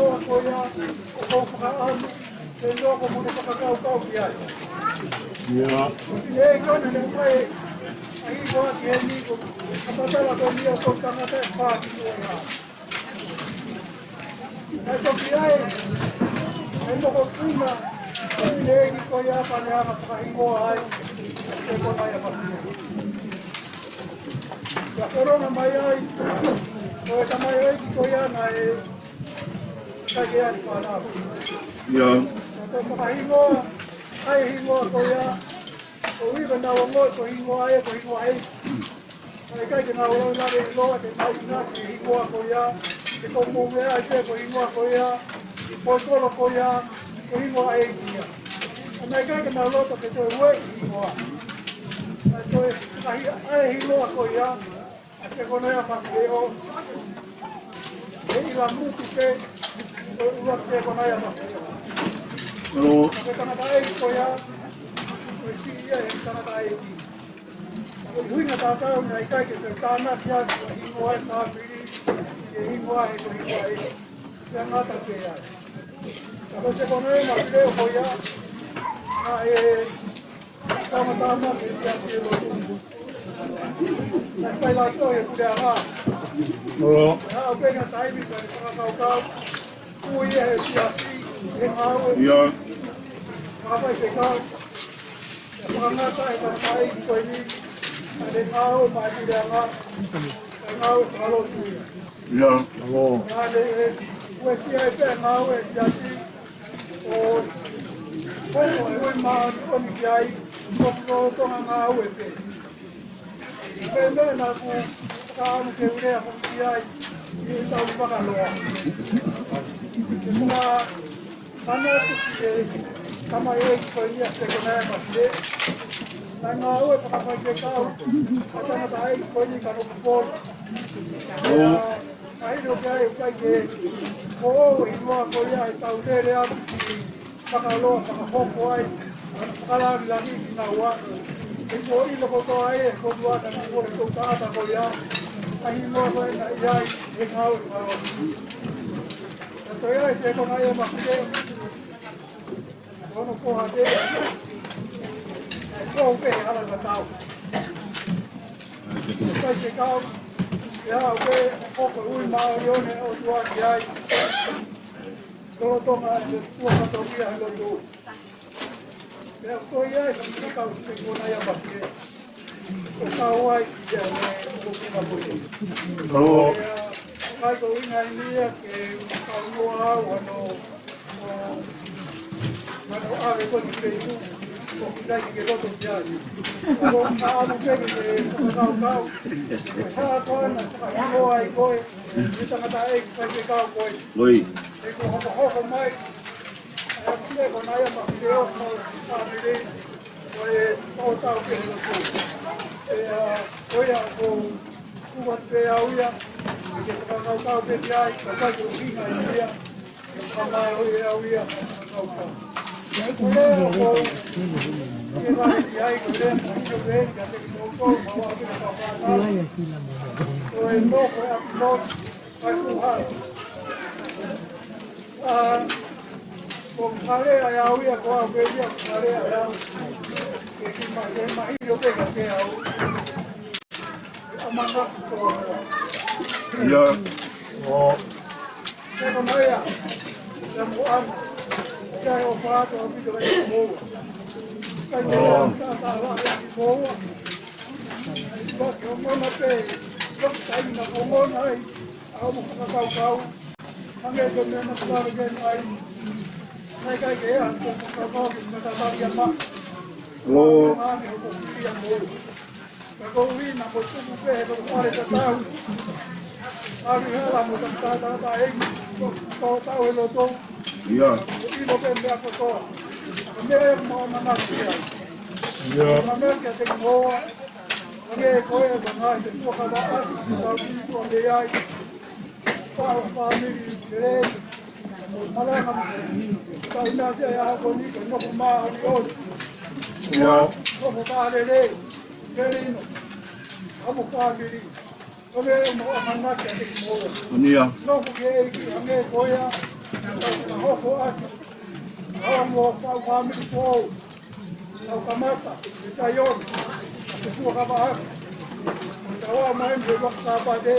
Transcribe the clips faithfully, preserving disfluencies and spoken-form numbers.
Ko ia, ko hoʻo fakaʻamu, ke nofo mo ne fakakaukau ki ai. Ia. Ko e fineʻeiki ko ena naʻe ʻomai ʻa e hingoa ki heni ko e kamatala ko eni ʻo e tangata ʻe fā ki tuʻa. Naʻe toki ʻi ai ʻa e mokopuna ʻo e fineʻeiki ko ia pea ne hanga ʻo fakahingoa ai ʻa Sekonaia Mafile. Pea feʻunga mai ai, ko e tamaioʻeiki ko ia naʻe ʻikai ke ʻi ai fānau. Ia. Naʻe fakahingoa ʻa e hingoa ko ia, koeʻuhi ko ʻenau ongoʻi ko e hingoa ia ko e hingoa ʻeiki. Naʻe ʻikai ke nau lau lave ʻiloa ke nau ʻinasi e hingoa ko ia, ke kokoveʻi ai pē ko e hingoa ko ia, ko e kolo ko ia, ko e hingoa ʻeiki ia. Naʻe ʻikai ke nau loto ke toe ueʻi e hingoa. Naʻe toe fakahingoa ʻa e hingoa ko ia, ʻa Sekonaia Mafile ʻo, ʻe ʻilamutu pē, ko e ʻuluaki Sekonaia Mafile. Hello. Ko e tangataʻeiki ko ia, ko e siʻi ia ʻe he tangataʻeiki. Ko e ʻuhinga tatau naʻe ʻikai ke toe tānaki atu ʻa e hingoa ʻa e fāmili, ke hingoa he ko e hingoa ʻeiki. Pea ngata pē ai. Ka ko Sekonaia Mafile ko ia, naʻe tamatama ke siasi e lotu. Naʻe fai lāutohi e puleʻanga. Olo. Naʻe aʻu pē ki ha taimi pea ne fakakaukau, ui ia he siasi, he ngāue. Ia. Fakafaifekau. Pea fakangata e tangataʻeiki ko eni, ʻa e ngāue maʻa e puleʻanga, ʻa e ngāue fakalotu ia. Ia. Olo. Naʻe uesia ai pē ngāue e siasi, ʻo hoko e ui māʻoniʻoni ki ai, ʻo lolotonga ngāue pē. Ko e meʻa naʻa ku fakaʻamu ke u lea foki ki ai, ʻi he tau fakaloa. Ke faka- Ana atu ki he tamaioʻeiki ko eni ʻa Sekonaia Mafile. Naʻe ngāue fakafaifekau ʻa e tangataʻeiki ko eni ka nofo polo. Mahino ki ai ʻoku ʻikai ke ʻosi e hingoa ko ia ʻi he tau lele atu ki Fakaloa fakahoko ai ʻa e fakalāngilangi kinaua. He kuo ʻilo kotoa ʻe he koloa naʻa nau kole ʻo tangata ko ia ʻa e hingoa ko ē naʻe ʻi ai he ngāue fakaloa. Naʻe toe ʻi ai Sekonaia Mafile, ko hono foha pē, naʻe fou pē he hala tatau. Ko e faifekau, ʻe aʻu pē ʻo hoko e ui māʻoniʻoni ʻo e ʻOtua ki ai. Lolotonga e tuʻa kātoa ia he lotu. Pea ko ia e faifekau Sekonaia Mafile. Ko e kau ai ia ne ʻoku kina ko ia. ʻO. Pea ʻikai ko e ʻuhinga ia ke u kau noa au ʻo, ʻo, ʻo ʻave ko eni pē ʻi ʻū, ʻoku ʻikai ke loto ki ai. ʻOku ou ʻalu pē ke fakakaukau. Ko e hā koā naʻa ku fakahingoa ai koe, ʻe tangataʻeiki faifekau ko ē. Oi. He kuo hokohoko mai ʻa e Sekonaia Mafile ʻo e fāmili, ko e tō tau pē he lotu. Pea, ʻa, ko ia ʻoku ou ʻoatu pē au ia, ke fakakaukau pē ki ai, ka ʻikai ko e ʻuhinga ia, ka mālō ia au ia, fakakaukau. Ko e lea ʻoku ou, ke vahe ki ai, ko e lea mahino pē, kiate kimoutolu, mau ʻave ki he fānau. Ko e nofo ʻa e ʻapi lotu, ʻa e kuha. ʻA, ko e fale ʻa e au ia ko au pē ia, fale ʻa e au. Ke ki ma-, ke mahino pē kiate au. ʻA manga ko. Ia. ʻO. Ko e meʻa ia. Ia mo ana. Ia ʻoku ou fakaʻamu ʻaupito kiate kimoua. Kai te ʻo. Anga ʻa e kiate kimoua. Ka ko e meʻa pē. Ko e taimi naʻa ku ʻomai ai ʻa hoku fakakaukau. Hangē ko e meʻa naʻa ku lave ki ai. Naʻe ʻikai ke ʻi ai haku fakakaukau ke fakatataua ia ma. ʻO. Hangē ko e kiʻi ʻa mo. Ka koeʻuhi naʻa mo tupu pē he loto fale tatau. ʻAlu hala mo e tangataʻeiki. Ko e tau he loto. Ia. Ko e ʻilo pē meʻa kotoa. Ko e meʻa ia mo ʻamanaki ai. Ia. Ko e meʻa kiate kimoua. Hangē ko e ʻamanaki te tuʻa kava atu. Tau ki tuʻa mei ai. Pau fāmili, lelei. Malanga, tau nasi ai ʻa ko eni, ko e nofo māʻoniʻoni. Ia. Nofo mālelei, lelei no. ʻA mo fāmili. Ko e meʻa mo ʻamanaki ʻa kimoua. Ia. Nofo ki he ʻEiki, hangē ko ia, Tau ka hoko atu. Au mo kau fāmili foʻou. Tau kamata, ʻe Saione. Te fua ka vaha. Tau ʻa mai mo e loka Sāpate.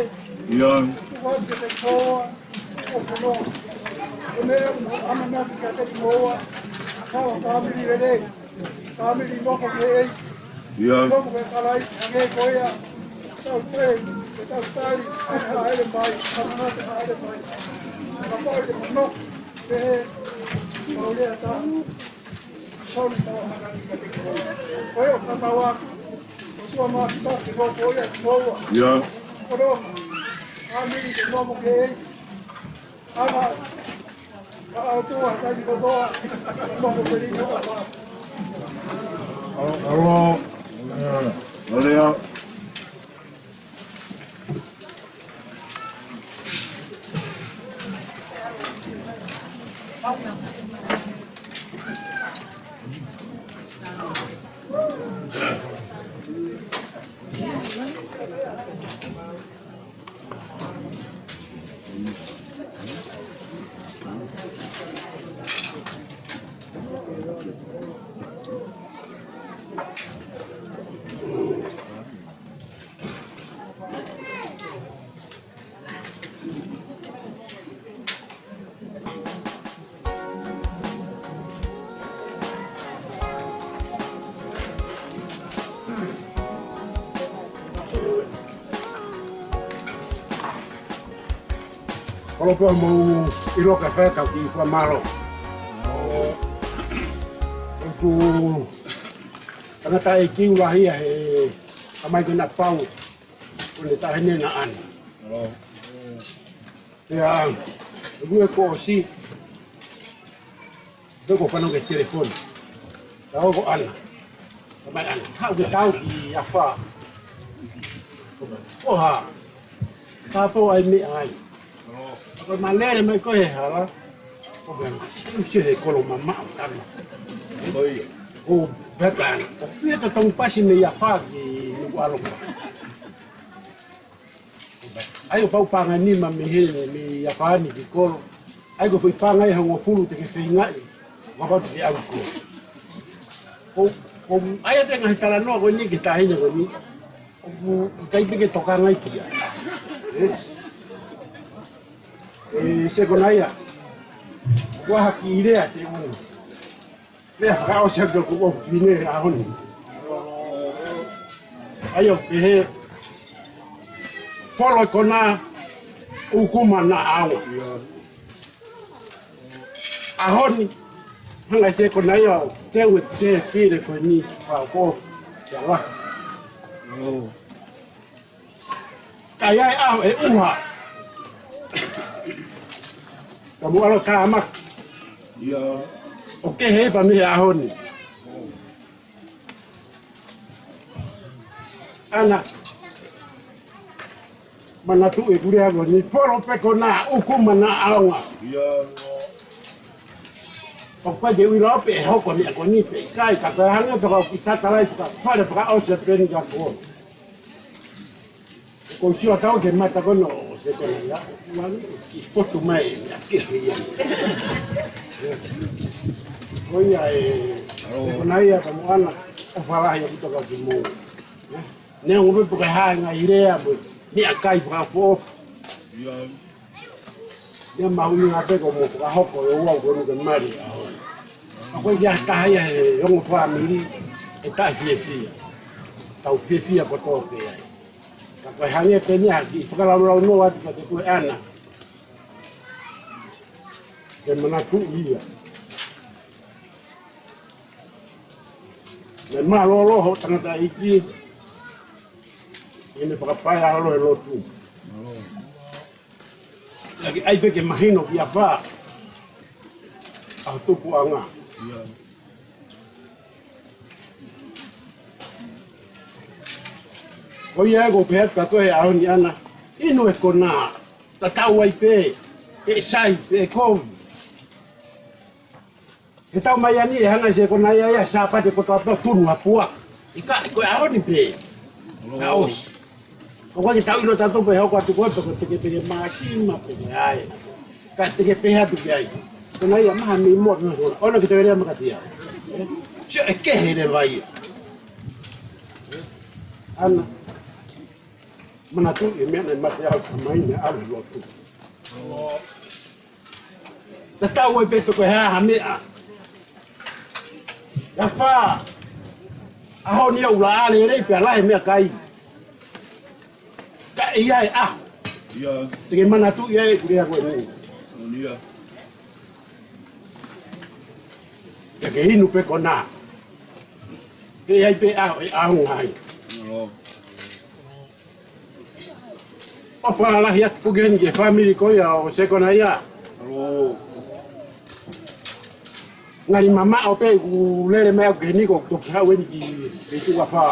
ʻIo. Tuku atu ke te koa. Ko kono. Ko me mo ʻamanaki ka te koa. Kau fāmili lelei. Fāmili moko ke ei. ʻIo. Moko ke kalai, hangē ko ia. Tau pē, ke tau tali, ʻa e haʻele mai, ʻa e haʻele mai. Ka pau te mano, pehē, mau lea tā. Soni mau hanga ni ka te koe. Ko e o ka mau aku, ko tua mau ki tā, ke mau ko ia, ki mau a. ʻIo. Ko no, fāmili ke moko ke ei. Ana, ka au tua, ka ni ko toa, moko ke ni ko toa. Alo, alo. ʻIo. ʻIo. Kolope mo ʻilo ka fai ka ki fua malo. ʻOku tangata e kiu lahi ʻa e kamai ke na pau. Ko ne taʻahine na ana. Ia, ʻoku e ko ʻosi. Pea ko fano ke telefoni. Tau ko ana. Kamai ana. Haʻu ke tau ki afā. ʻOha. Ka pau ai me ai. Ko ma lele mai ko e hala. Ko e, ʻu se he kolo mamaʻo tana. Ko ia. Ko Betani. Ko fia to tong pasi me ia fa ki nuku alo. ʻAi ʻo pau panga ni ma me he, me ia fa ni ki kolo. ʻAi ko fui panga e hongofulu te ke feingaʻi. Ma pau te ke au ko. Ko, ko, ʻai ʻa te ngahi talanoa ko ni ke taʻahine ko ni. ʻOku ʻikai pē ke tokangaʻi ia. ʻE, ʻe Sekonaia. Kuo haki ʻi lea te u. Lea fakaʻosi atu ko ʻoku fine ʻaho ni. ʻAi ʻo pehē. Folo e kona ʻuku mana ʻaonga. ʻAho ni, hanga ʻe Sekonaia ʻo teu e te pile ko ni fako. Ia la. Ka ʻi ai e ʻaho ʻe ʻuha. Ka mo alo ka ama. Ia. ʻO kehe pē mei he ʻaho ni. Ana. Manatuʻi e kule alo ni folo pē kona ʻuku mana ʻaonga. Ia. ʻOku ʻikai ke ʻilo pe ʻe hoko meʻa ko ni pe ʻikai ka ko e hanga toka ʻoku ki tatalai faka fale fakaʻosi pē ni ka ko. Ko sio tau ke mata ko no Sekonaia. Mani ki fotu mai meʻa kehe ia. Ko ia e Sekonaia ka mo ana ʻo falahi ʻo kutoka ki mou. Neongo pe puke hae ngai lea mo meʻa kai fakaʻofoʻofa. Ia. Ia mahuʻinga pē ko mo fakahoko e ouau ko no ke mali ʻaho ni. Ka ko e kia taha ia he ongo fāmili ʻe taʻe fiefia. Tau fiefia kotoa pē ai. Ka ko e hangē pē ni ʻa ki fakalaulaunoa atu ka te ko e ana. Ke manatuʻi ia. Mei mālōlō ho tangataʻeiki. ʻI he fakapae ʻa ʻalo e lotu. Laki ʻai pē ke mahino ki afā. ʻA tupuʻanga. Ko ia ʻoku ou pehē atu ka ko e ʻaho ni ana. Inu e kona. Tatau ai pē. ʻE sai, ʻe kovi. He tau mai ani ʻe hanga ʻe Sekonaia ia Sāpate kotoa pē ʻo tunu ha puaka. ʻIkai, ko e ʻaho ni pē. Ka ʻosi. ʻOku ʻikai ke tau ʻilo tautolu pe hoko atu ko e pe ko e peke peke māsima pe ko e ʻai. Ka te ke pehē atu ki ai. Ko ena ia maha mei mo no. ʻOua ke te lea mai kiate au. Sio ʻe kehe leva ia. ʻAna. Manatuʻi e meʻa naʻe mate ai ʻa e tamai ni ʻi he lotu. Tatau ai pē pe ko e hā ha meʻa. Ka fā. ʻAho ni ʻoku laʻā lelei pea lahi e meʻakai. Ka ʻe ʻi ai e ʻaho. Ia. Te ke manatuʻi ai e lea ko eni. Ia. Te ke inu pē ko ena. Ke ʻi ai pē ʻaho, ʻe ʻaonga ai. Alo. ʻOfa lahi atu pē ki heni ki he fāmili ko ia ʻo Sekona ia. Alo. Ngali mamaʻo pē ʻeku lele mai ʻaku ki heni ko ʻeku toki haʻu eni ki, ki tuʻa fā.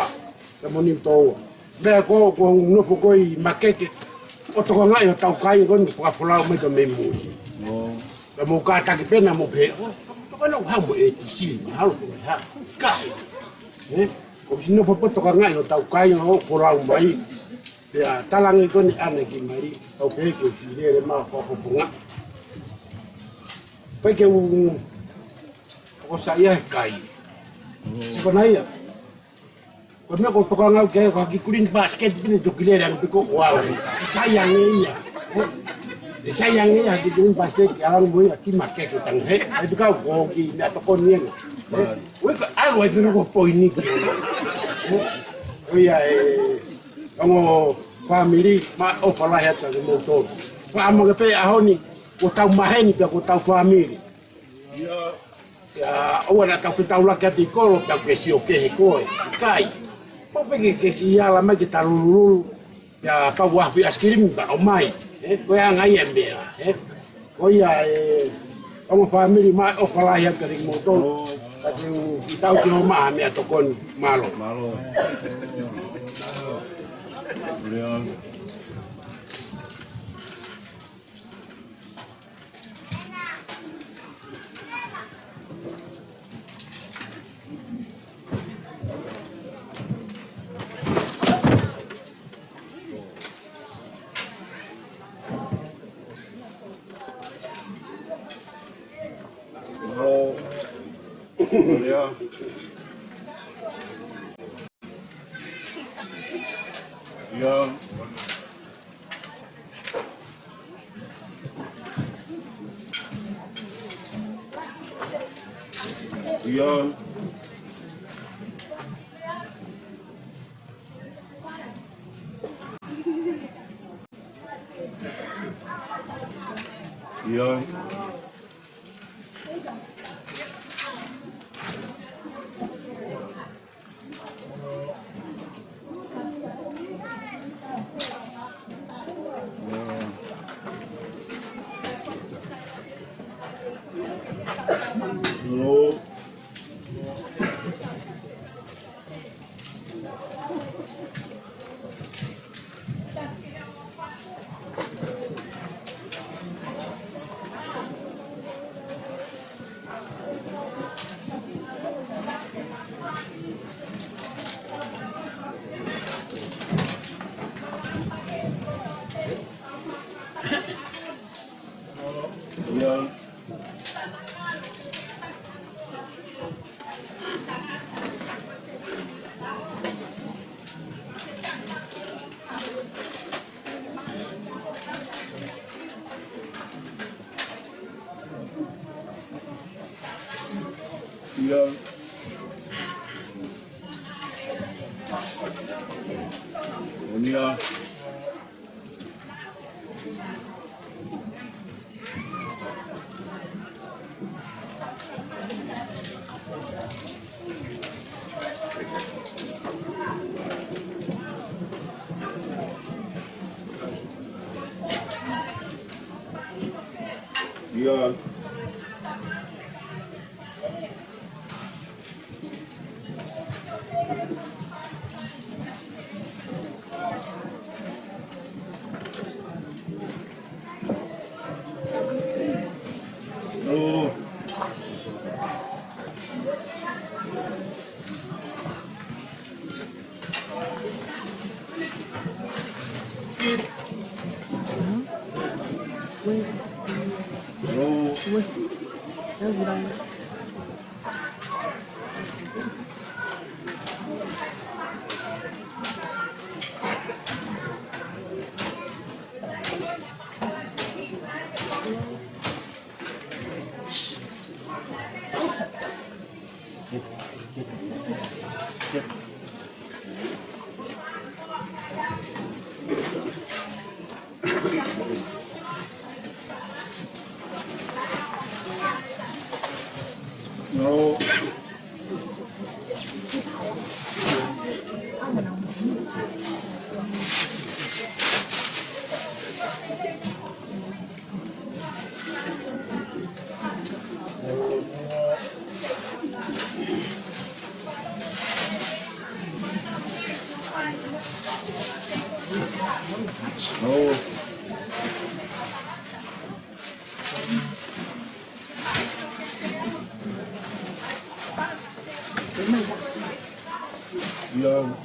Ka mo ni tō. Meʻa ko, ko u nofo ko ē ʻi Makeke. ʻO tokangaʻi hotau kāinga ko eni ʻoku fakafolau mai ki mui. Ka mou kātaki pē naʻa mou pehē, ʻo, tokanga ʻo haʻu mo e tisi, mahalo ko e hā. Ka, ē? ʻOsi nofo pē ʻo tokangaʻi hotau kāinga ʻoku folau mai. Pea talange ko eni ʻana ki mali, tau pehē ke u sile le ma fakafofonga. Pea ke u, ʻoku sai ia he kai. Sekona ia. Ko e meʻa ko e tokanga au ki ai ko e kiʻi green basket pē eni toki lele ange pē ko ʻoku ʻalu. ʻE sai ange ia. ʻE sai ange ia ha kiʻi green basket ke ʻalu mo ia ki Makeke tangu he. ʻAi pē kau ko e kiʻi meʻatokoni ena. ʻOi ka ʻalu ai pē ko e poini ki. ʻOi ia e ongo fāmili, ma ʻofa lahi atu kiate kimoutolu. Fakamake pē ʻaho ni, ko hotau maheni pea ko hotau fāmili. Ia, ʻoua naʻa tau fetaulaki atu ʻi kolo, tau ke sio kehe koe. ʻIkai. Pau pē ke, ke, ke ala mai ke ta lulululu. Ia, pau afi ʻaisikilimi, pea ʻomai. Ē, ko e anga ia e meʻa. Ē, ko ia e, ongo fāmili ma ʻofa lahi atu kiate kimoutolu. Ka te u, ʻi tau ki ho maha meʻatokoni. Mālō. Mālō. Ia. Ia. Ia. Ia. Ia. Ia. No. No.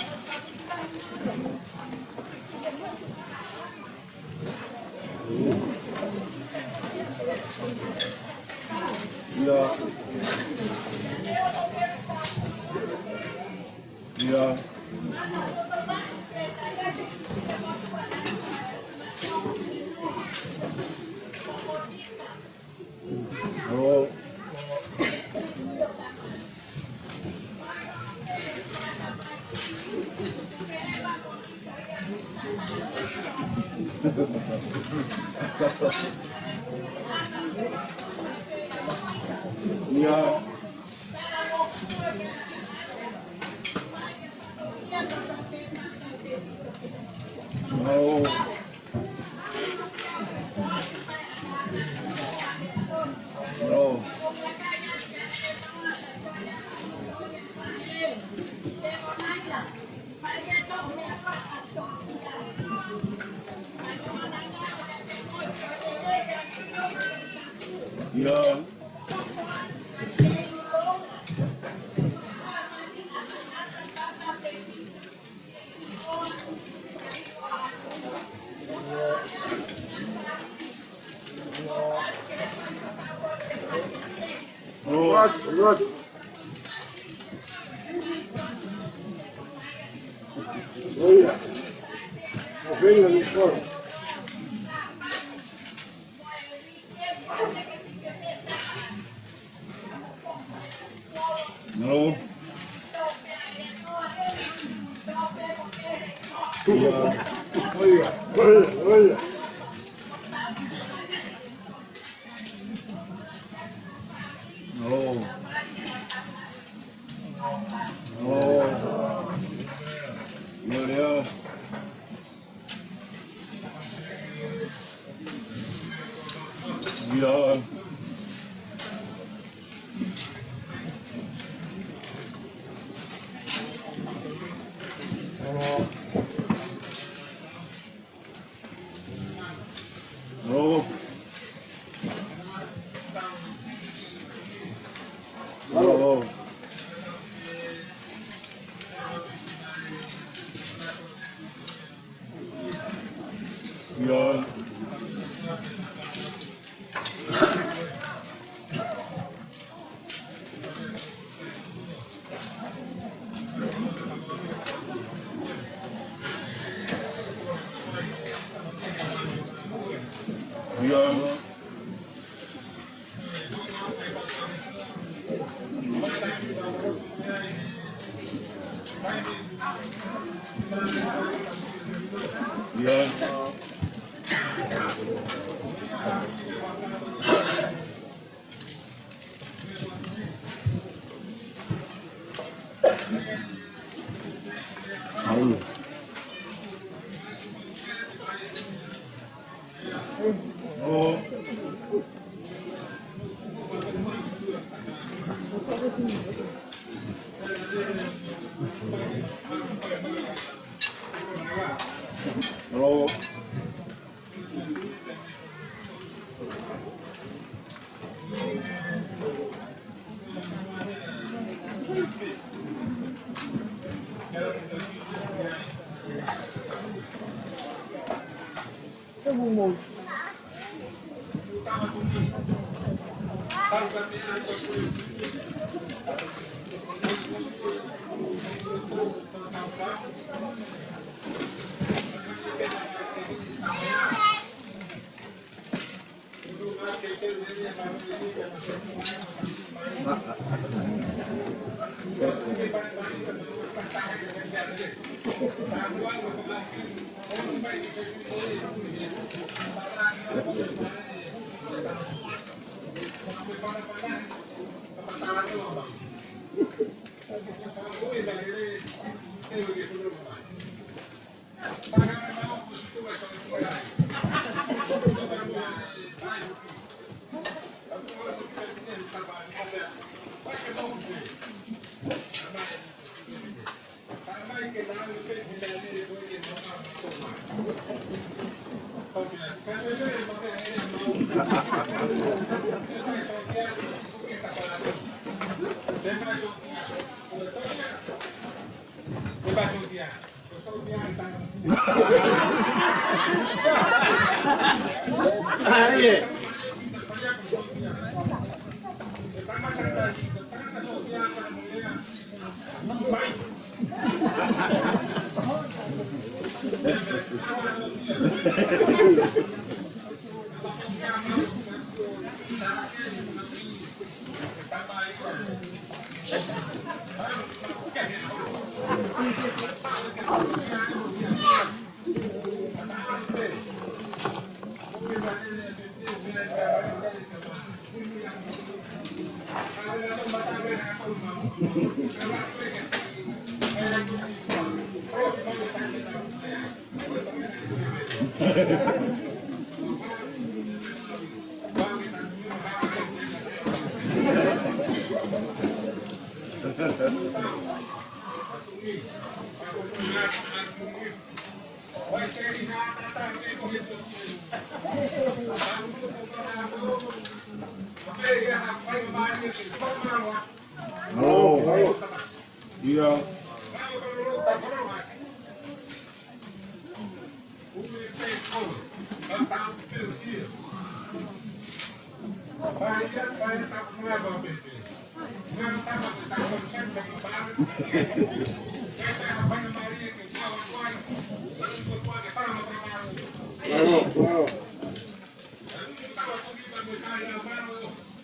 No. No, no. Hello. Mālō. Ia. Mālō.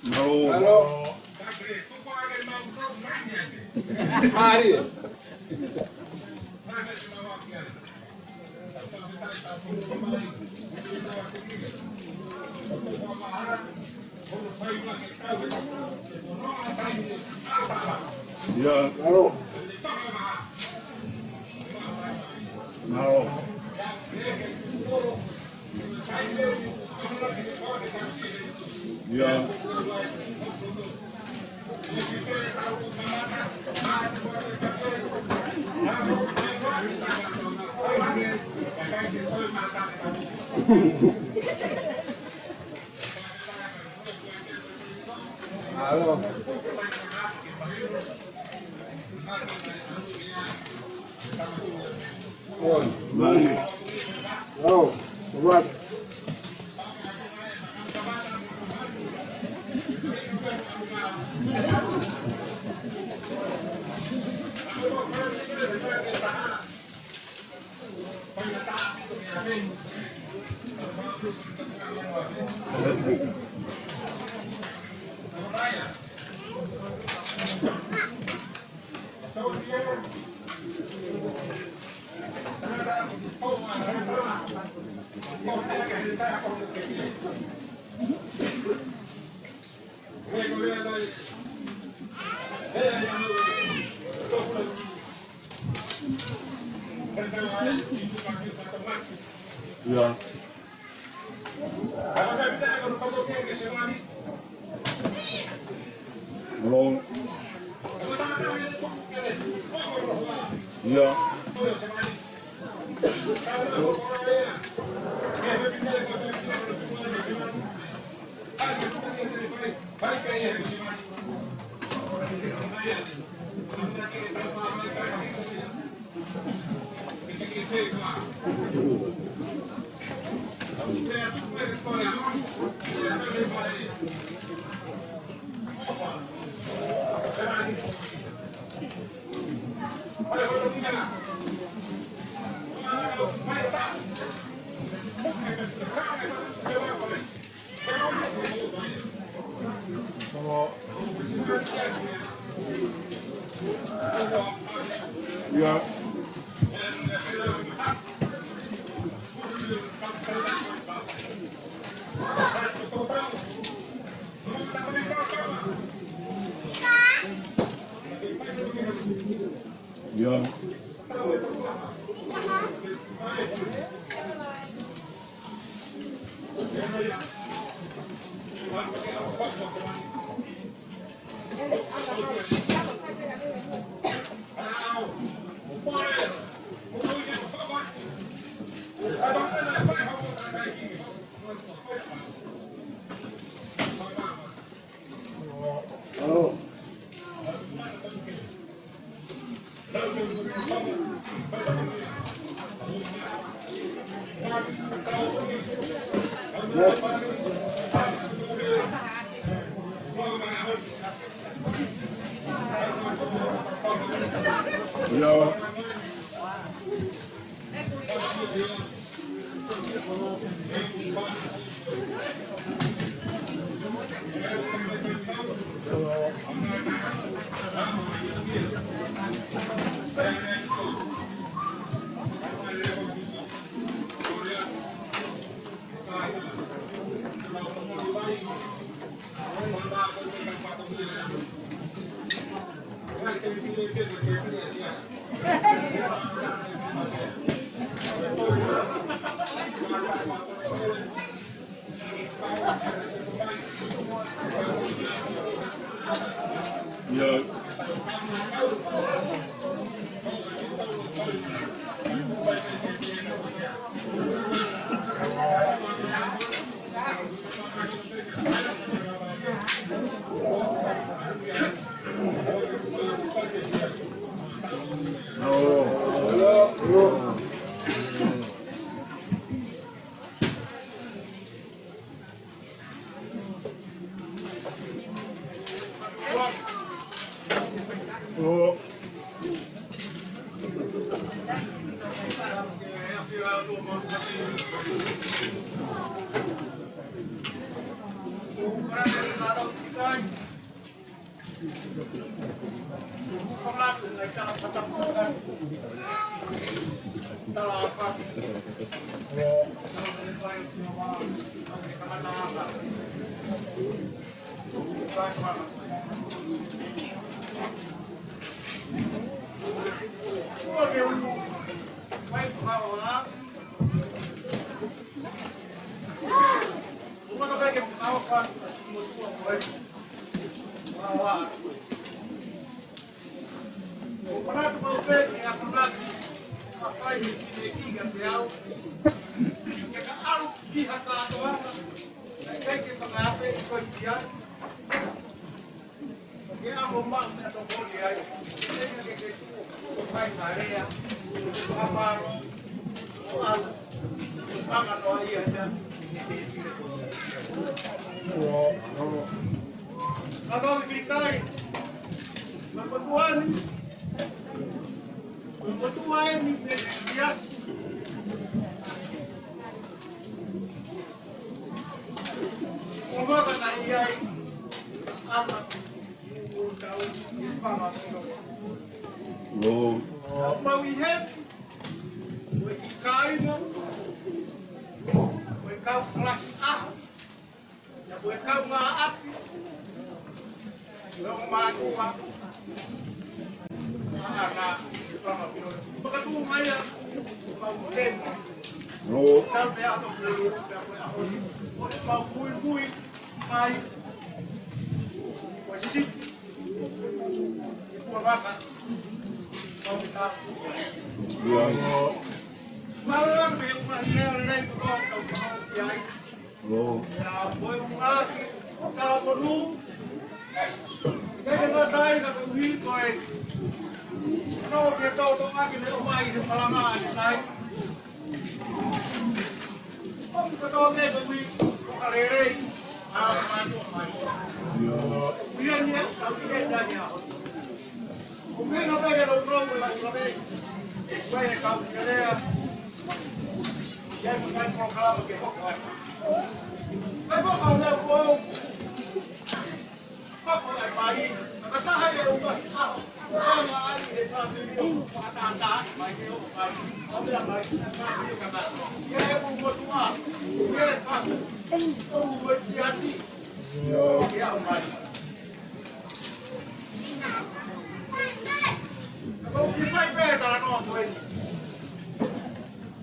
Mālō. Mālō. Ia. Mālō. Mālō. Ia. Mālō. Mālō. Ia. Mālō. Ia. Yeah. Yeah. ʻO manatu maʻu pē ki he akonaki ʻa e fineʻeiki kiate au. Ke ka ʻalu ki ha kātoanga, ʻikai ke fakaafeʻi koe ki ai. Ke ʻalu ʻo maʻu meʻatokoni ai. Ke ke tuʻu ʻo fai ha lea. Ka falo. ʻO ʻalu. Fanga noa ia ia. Ka kau i Filipai. Ka motuʻa ni. Ka motuʻa eni mei he siasi. ʻO vaka na ia ai. Ana. Lord. Mau ʻi he. Ko e kau kāinga. Ko e kau kalasi ʻaho. Ia ko e kaungāʻapi. Lō mātua. Ana. Makatuʻunga ia. Mau tēnā. Lord. Tau pē ʻato pulu. Mau muimui. Mai. Ko e sipi. Kua vaka. Kau ka. Ia. Mau ʻa me ʻuma ia lei ko kau kau ki ai. Ia, ko e ʻuma ki. Kau konu. Ke ke ngata ai ka kau hi ko e. Nō ke tau tō ake le ʻuma i he palama ake nai. ʻOku ka tau ke kau hi. Ko ka lelei. ʻA mātuʻa mai. Ia. Ia ni e, kau ki e tani a. Hino pē ke lou lou e lou lou. Ko e kau ke lea. Ia ko e kau polokalama ke hoko atu. Kai ko kau lea kou. Hoko e mali. Ka taha e uka ki aho. Ka ma ai e fāmili o fakatata mai ke o mai. O mea mai e fāmili o kata. Ia e kou motuʻa. Ia e fāmili. O mo e siasi. Ia o mai. Ko e fai pē talanoa ko eni.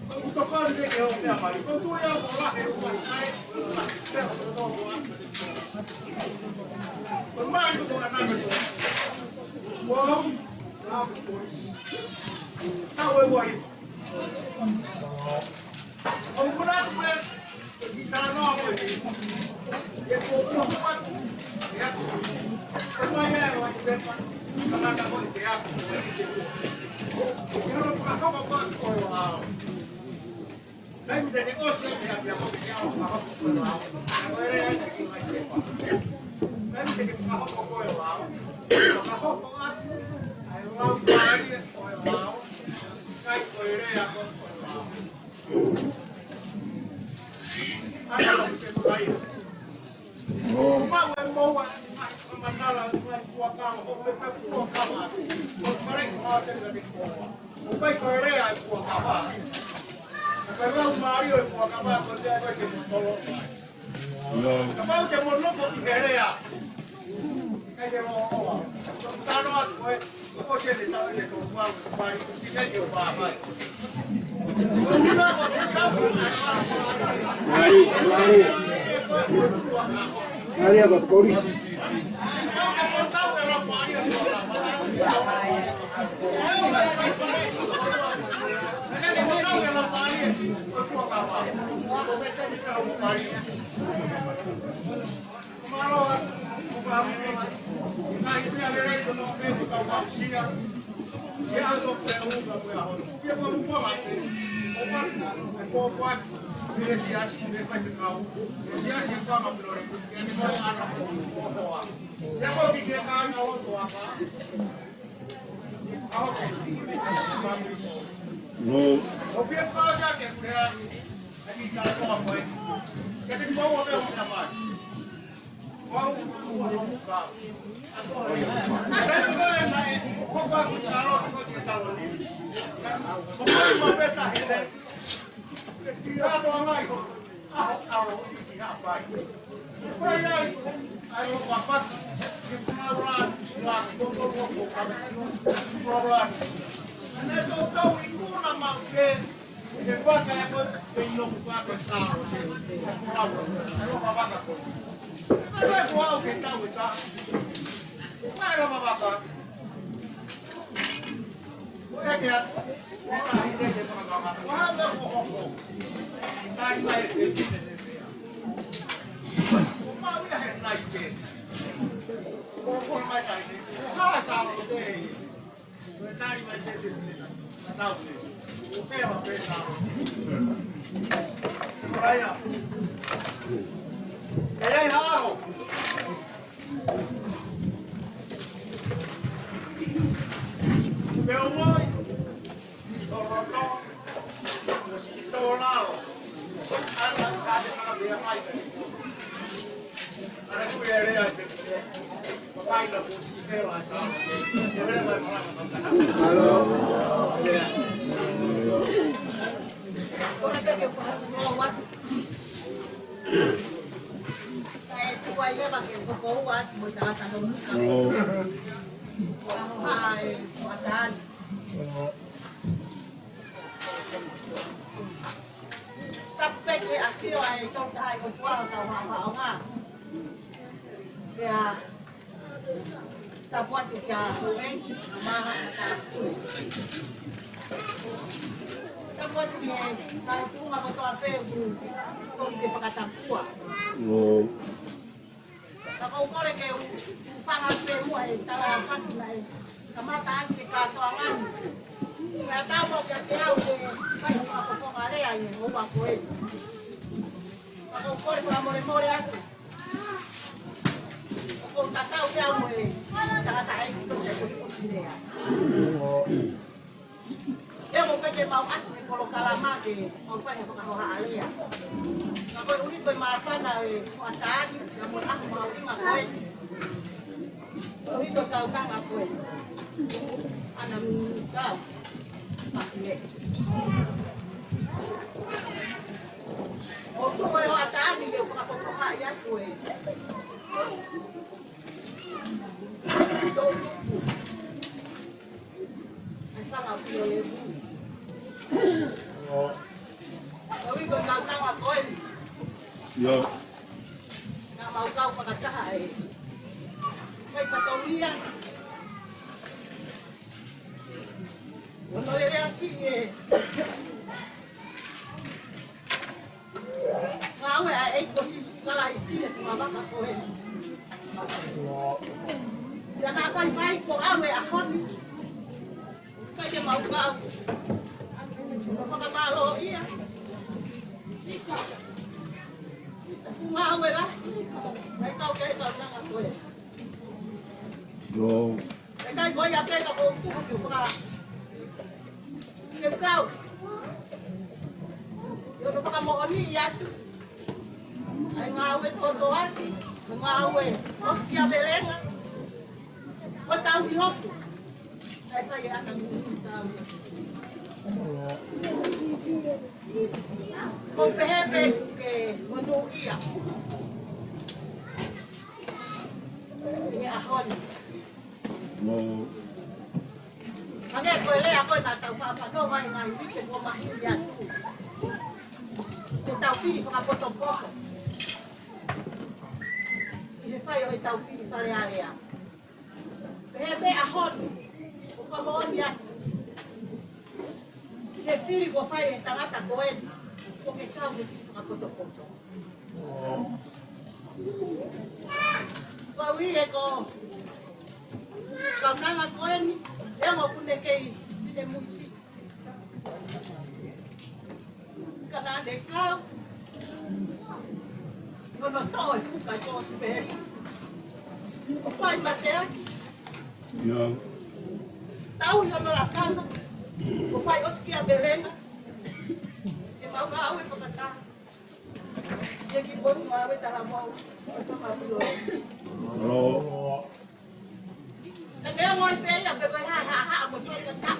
Ko e tokoni ke ke o mea mai. Ko e tui au ko lahi e uai kai. Ko e mai ko tona nanga so. Wow. Tau e uai. ʻOku ou kole atu pē, ki he talanoa ko eni. ʻE ko ua kuat, ʻe aku. Ko mai ʻa e ʻo ʻi pepa, tangata ko eni te aku. ʻE holo fakahoko ko atu ko e ʻao. Kai mi te ke ʻosi ʻe ʻapiako ke ʻao fakahoko ko e ʻao. Ko e lea ʻi te ki mai pepa. Kai mi te ke fakahoko ko e ʻao. Fakahoko atu, ʻa e lau mālie ko e ʻao. Kai ko e lea ko e ʻao. Kapau te mo nofo ki he lea. Mali, mali. Mali ako polisi. No. Tapu pē ki he ʻafio ʻa e Tolu Tahaʻi ʻOtua ʻo tau haʻahaʻonga. Pea tapu atu kia Houʻeiki, Maha, Tapu. Tapu atu ki he tautuʻunga kotoa pē ʻoku tonu ke fakatapua. Ka ʻoku ou kole ke u, u fanga pē muʻa e tala fatu naʻe kamata ʻaki e kātoanga ni. Pea tau mau kiate au ke fai ha fofonga lea ʻi he houa ko eni. Ka ʻoku ou kole fakamolemole atu. ʻOku ou tatau pē au mo e tangataʻeiki ko eni. Ko e kusi lea. ʻE mo peke mau ʻasi he polokalama ke mau fai ha fakahoha alea. Ka ko e ʻuli ko e māfana e hoʻatā ni, ka mo e ʻaho mahuʻinga ko ē. Ko e ʻuli ko e kaunanga ko ē. ʻAna munu kau. Paki e. ʻOku ʻi ai e hoʻatā ni ke u fakapotoʻi atu ē. Ia. Naʻa mau kau fakataha ē. Kai katolia. Ono lele aki e. Ngāue ʻa e ʻEiki ko Sīsū Kalaisi ʻi he funga vaka ko ē. Ia naʻa faifai ko au he ʻaho ni. Kai ke mau kau. Ko fakamālō ia. Ika. Ngāue lahi. Mai kau ke kaunanga ko ē. Yo. ʻE kai ko ia pē ka ʻoku ou tuku ke u faka-, ke u kau. ʻI hono fakamoʻoniʻi atu ʻa e ngāue kotoa, ʻa e ngāue ʻosikiavelenga, ko e tauhi hoku. ʻA e fai e ʻatamai tau. ʻOku pehē pē ke monūʻia. ʻI he ʻaho ni. Mo. Hangē ko e lea ko ē naʻa tau fafanongo ai ngaahi uike kuo maliu atu. Ke tau fili fakapotopoto. ʻI he fai ʻo ʻetau fili Fale Alea. Pehē pē ʻaho ni, ʻoku fakamoʻoni atu. ʻI he fili kuo fai ʻe he tangata ko eni, ʻoku ke kau he fili fakapotopoto. Ko au ʻi he ko, kaunanga ko eni, ʻe mo kune kei, ʻi he muisi. Ka naʻa ne kau, ʻi hono toʻo e fuka Joseph. ʻO fai mateaki. Ia. Tau ʻi hono lakanga. ʻO fai ʻosikiavelenga. ʻE mau ngāue fakataha. ʻIa ki bonu ngāue talavou. ʻO fakamoʻoni. Hello. Ka te amo ai pē ia pe ko e hā, hā, hā, mo toi ka ta.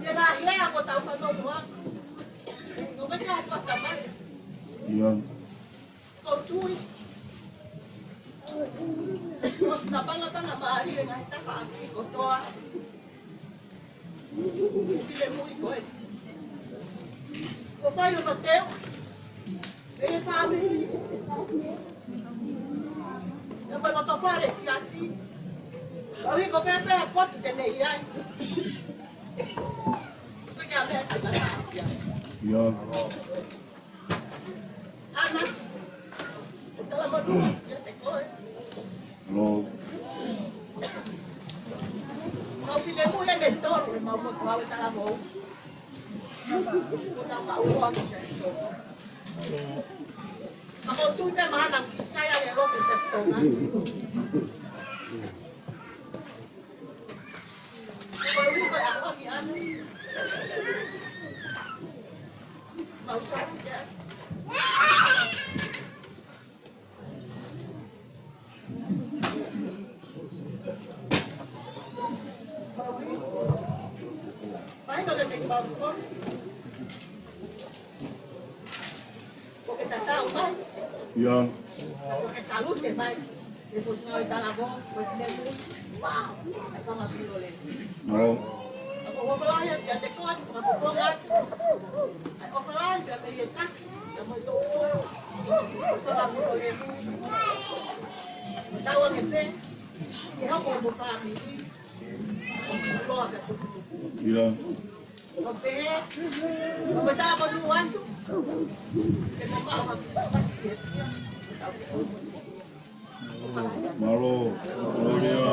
Ia nā hia ko tau fanongo atu. Ko ka te hā ko ta mai. Ia. Ko tui. Ko si na panga panga mālie ngaahi tafaʻaki kotoa. Filemui ko ē. Ko fai o mateo. ʻE fāmili. ʻE mo e loto fale siasi. Ko ui ko fē pē potu te ne ʻi ai. Ko ke ame atu ka ta. Ia. ʻAna, ʻo tala mo nua, ia te koe. Hello. Mau filemui ʻe ne tolu, ʻe mau mo kau ʻe tala mo. Ko na mau ua ki se sito. Ka mo tu te mahana ki sai ale lo ki se sito. Ko ke tatau mai. Ia. Ko ke salute mai. E ko ngāue talavou, ko e filemui. Wow. E fanga silo le. No. Ko ʻofa lahi atu kiate koe, ko ka ko ngā. ʻOfa lahi kiate ia taki, ka mo e tō. Fanga silo le. Tau ange pē. Ke hoko mo fāmili. Loa ka ko. Ia. Mālō, Gloria.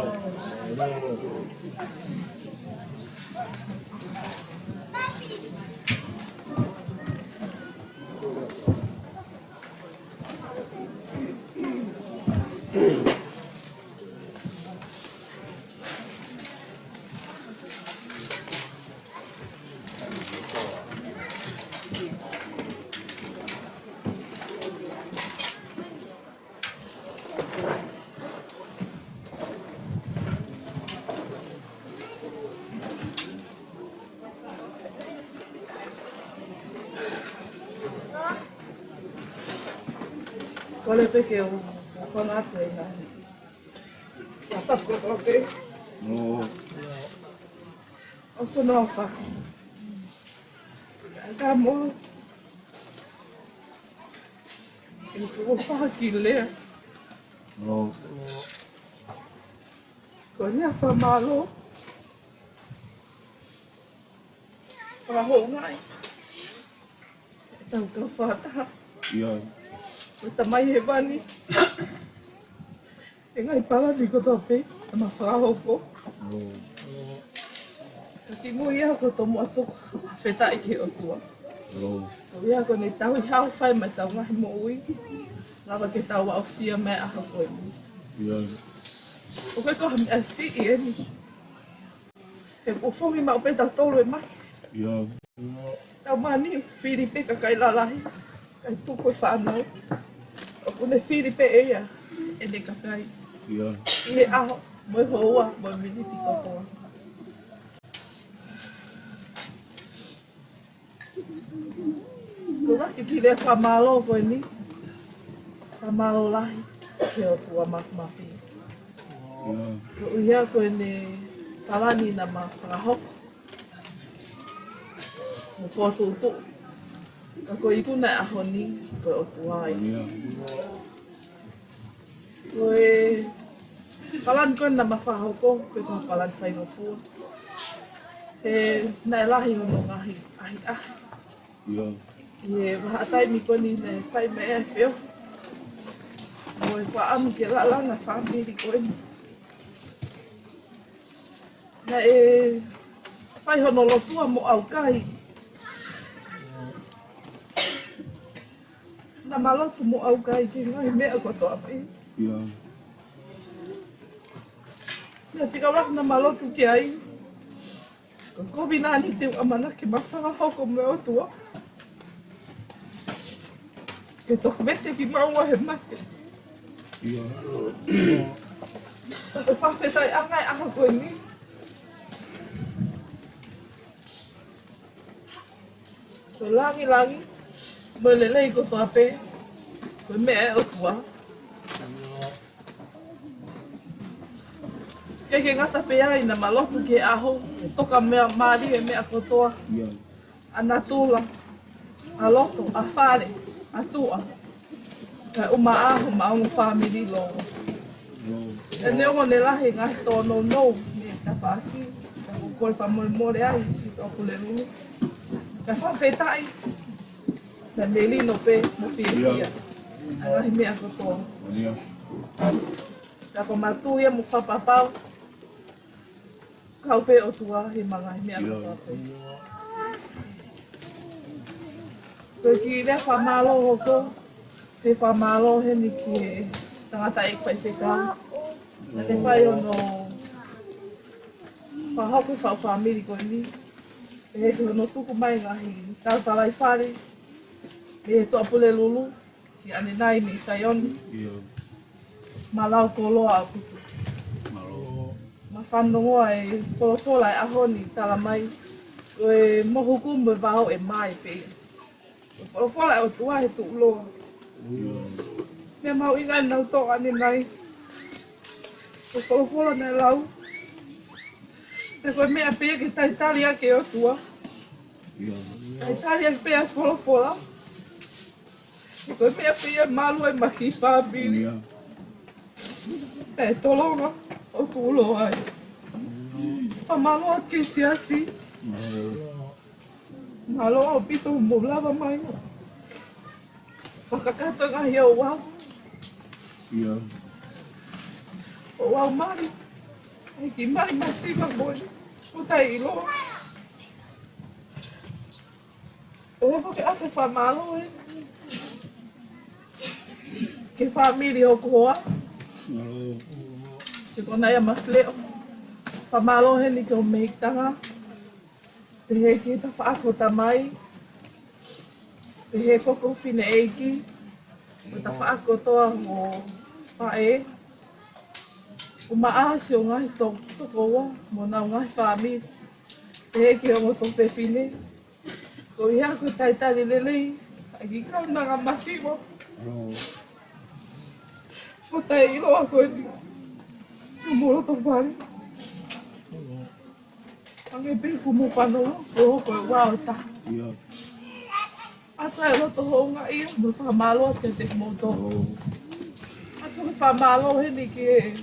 Kole pē ke u, u hanga atu e ngaahi. Ka tafu ko pē. ʻO. ʻOsi hono faku. Ka mo. ʻE ko faha ki lea. ʻO. Ko e lea fakamālō. Fakahoungaʻi. Tau kau fakataha. ʻIo. Ko e Tamai Hēvani. ʻE ngaahi palani kotoa pē, ʻe ma fakahoko. ʻIo. Ka kimuʻa ia ko e tomuʻa tuku, fakafetaʻi ki he ʻOtua. ʻIo. Ko ia ko ʻene tauhi hao fai mai ʻetau ngaahi moʻui. Lava ke tau aʻusia mai ʻa e ʻaho ko eni. ʻIo. ʻOku ʻikai ko ha meʻa siʻi eni. He ʻoku foki maʻu pē tautolu e mate. ʻIo. Tau mani fili pē kakai lalahi, kakai tuku e fānau. ʻOku ne fili pē ʻe ia ʻene kakai. ʻIo. ʻI he ʻaho, mo e houa, mo e miniti kotoa. Ko e kiʻi lea fakamālō ko eni. Fakamālō lahi ki he ʻOtua Māfimafi. ʻIo. Ko ia ko ʻene palani naʻa ma fakahoko. Mo fokotuʻutuʻu. Ka ko e ikuna e ʻaho ni, ko e ʻOtua ia. ʻIo. Ko e palani ko ē naʻa ma fakahoko, pe ko e palani faingofua. He naʻe lahi hono ngaahi ʻahiʻahi. ʻIo. ʻI he vahaʻa taimi ko eni naʻe fai mai e feohi. Mo e fakaʻamu ke lalanga fāmili ko eni. Naʻe fai hono lotua mo ʻaukai. Naʻa ma lotu mo ʻaukai ki he ngaahi meʻa kotoa pē. ʻIo. Naʻe fika ula naʻa ma lotu ki ai. Ko e kovinānite ʻoku ʻamanaki ke ma fakahoko mo e ʻOtua. Ke toki vete kimaua he mate. ʻIo. Ko e fakafetaʻi ʻanga e ʻaho ko eni. Ko e langilangi, mo e lelei kotoa pē, ko e meʻa ʻa e ʻOtua. ʻIkai ke ngata pē ai naʻa ma lotu ki he ʻaho, ke toka meʻa mali e meʻa kotoa. ʻIo. ʻA natula, ʻa loto, ʻa fale, ʻa tuʻa. Kae ʻumaʻā hoʻo ongo fāmili lō. ʻIo. ʻE neongo ne lahi e ngaahi tōnounou mei he tafaʻaki, ka ʻoku ou kole fakamolemole ai ki he Tuʻapulelulu. Kae fakafetaʻi, naʻe melino pē mo fiefia. ʻIo. ʻA e ngaahi meʻa kotoa. ʻIo. Ka ko e matu ia mo fakapapau. Kau pē ʻOtua he ngaahi meʻa kotoa pē. Ko e kiʻi lea fakamālō hoko, ke fakamālō heni ki he tangataʻeiki faifekau. Naʻa ne fai hono fakahoko e faʻu fāmili ko eni. Pehē ki hono tuku mai ngaahi talatalaifale mei he Tuʻapulelulu. Ki ʻanenai mei Saione. ʻIo. Mālō koloa ʻaupito. Mālō. Ma fanongoa e folofola e ʻaho ni tala mai. Ko e mohuku mo e vao ʻe mai pē. Ko e folofola ʻa e ʻOtua he tuʻuloa. ʻIo. Meʻa mahuʻinga naʻa nau toʻo ʻanenai. Ko e folofola naʻe lau. He ko e meʻa pē ia ke talitali ʻaki e ʻOtua. ʻIo. Talitali ʻaki pē ʻa e folofola. Ko e meʻa pē ia malu ai ma ki fāmili. ʻIo. Pea tolonga ʻo tuʻuloa ai. Fakamālō ki he siasi. ʻIo. Mālō ʻaupito mo lava mai. Fakakakato e ngaahi ouau. ʻIo. Ouau mali. ʻEiki mali masiva mo e. Ko tai ilo. ʻOku ou fakaʻato e fakamālō ē. Ki he fāmili ʻo hoku hoa. Mālō. Sikonaia Mafileʻo. Fakamālō heni ki hoʻo mehikitanga. Pehē ki he tafaʻaki ʻo tamai. Pehē foki ki he fineʻeiki. Mo e tafaʻaki kotoa ʻo faʻē. ʻUmaʻā siʻo ngaahi to-, tokoua. Mo honau ngaahi fāmili. Pehē ki he ongo tuofefine. Ko ia ko e talitali lelei, ʻa e kiʻi kaunanga masiva. ʻIo. Ko e taʻeʻiloa ko eni. Ko e moloto vale. Hangē pē ko hoʻomou fanongo, ko e hoko e ua ʻo taha. ʻIo. ʻOatu e loto houngaʻia mo e fakamālō kiate kimoutolu. ʻOu. ʻOatu e fakamālō heni ki he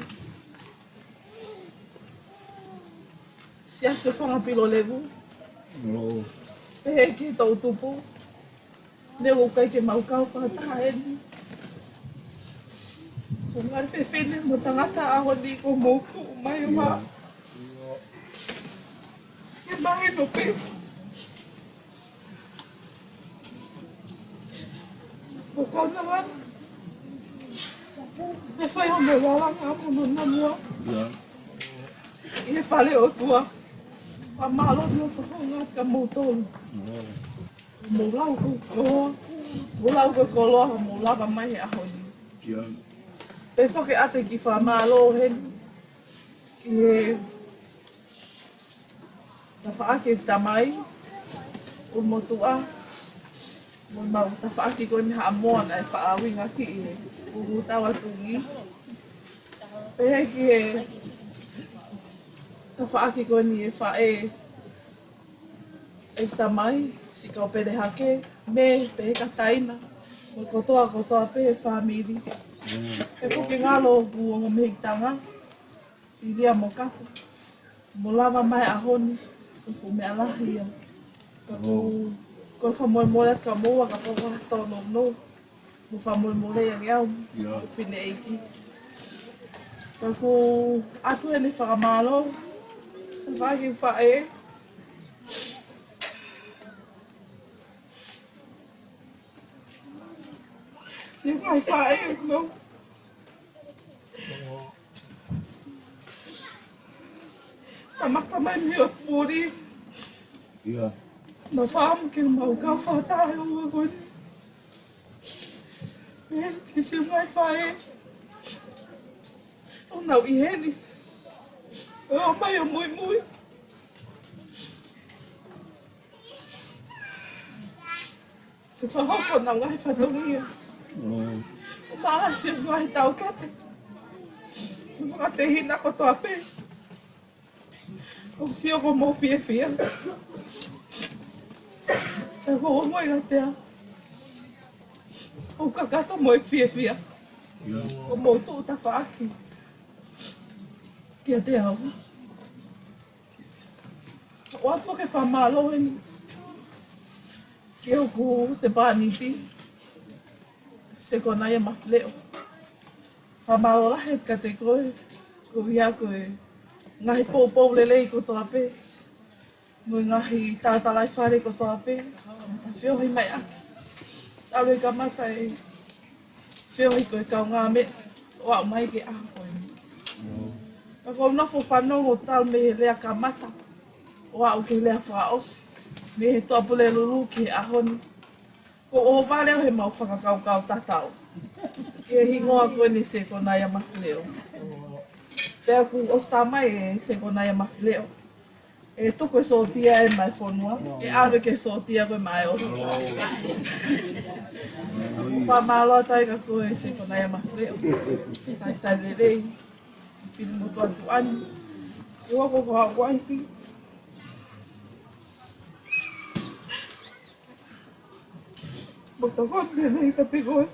Siasi ʻo Fanga Pilolevu. ʻOu. Pehē ki he toʻutupu. Neongo ʻoku ʻikai ke mau kau fakataha heni, ko e ngali fefine mo tangata ʻaho ni kuo mou tuʻu mai ʻo ʻIo. Ke mahino pē. Ko e kaunanga. Ke fai hono lalanga mo hono namua. ʻIo. ʻI he fale ʻo e ʻOtua. Fakamālō mo e houngaʻia kiate kimoutolu. ʻIo. Mou lau ko e koloa. Mou lau ko e koloa, mou lava mai he ʻaho ni. ʻIo. Pea foki ʻoatu e kiʻi fakamālō heni ki he tafaʻaki ʻo e tamai, ʻulumotuʻa, mo ʻemau tafaʻaki ko eni Haʻamoa naʻe faʻa uinga ki he kuku tau atu ni. Pehē ki he tafaʻaki ko eni e faʻē ʻeku tamai, Sikau Pele Hake, mei he pehē ka taina, mo e kotoa kotoa pē he fāmili. Mm. Pea foki ngalo ʻoku ongo mei he tanga, Silia mo Kato. Mou lava mai he ʻaho ni, ko e fuʻu meʻa lahi ia. Ka ko, ʻOu. Ko e fakamolemole atu kia moua ka poko ha tōnounou. Mo fakamolemole ange au, ʻIo. Fineʻeiki. Ka ʻoku ʻoatu eni e fakamālō, tafaʻaki faʻē. Siʻi ngaahi faʻē, no. Kamata mai mei ʻOtu Puli. ʻIo. Naʻa mau fakaʻamu ke mau kau fakataha he ʻaho ko eni. Pea ki siʻi ngaahi faʻē. ʻOku nau ʻi heni. ʻOmai ʻo muimui. Ke fakahoko honau ngaahi fatongia. Mm. ʻO maʻasi honau ngaahi taukete. Ke fakatehina kotoa pē. ʻOku sio ko hoʻomou fiefia. Pea ko hoʻomou ʻiate au. ʻOku kakato mo e fiefia. ʻIo. ʻOku mou tuʻu tafaʻaki kiate au. ʻOatu e fakamālō eni ki hoku husepāniti, Sekonaia Mafileʻo. Fakamālō lahi kiate koe, koeʻuhi ko e ngaahi poupou lelei kotoa pē, mo e ngaahi talatalaifale kotoa pē naʻa ta feohi mai ʻaki. Talu e kamata e feohi ko e kaungāmeʻa ʻo aʻu mai ki he ʻaho ko eni. Ka ʻoku ou nofo fanongo talu mei he lea kamata ʻo aʻu ki he lea fakaʻosi, mei he Tuʻapulelulu ki he ʻaho ni. Ko e ʻohovale ʻo ʻemau fakakaukau tatau ki he hingoa ko eni Sekonaia Mafileʻo. Pea kuo ʻosi tā mai e Sekonaia Mafileʻo. ʻE tuku e sōtia ʻe maʻu e fonua, ʻe ʻave ke sōtia ko e maʻu e ʻofa. Fakamālō atu ai kia koe Sekonaia Mafileʻo. Talitali lelei. Fili mo tuʻa tuʻa ni. ʻE ua ko ko haʻu ai fi. Mo tau ko lelei kiate koe.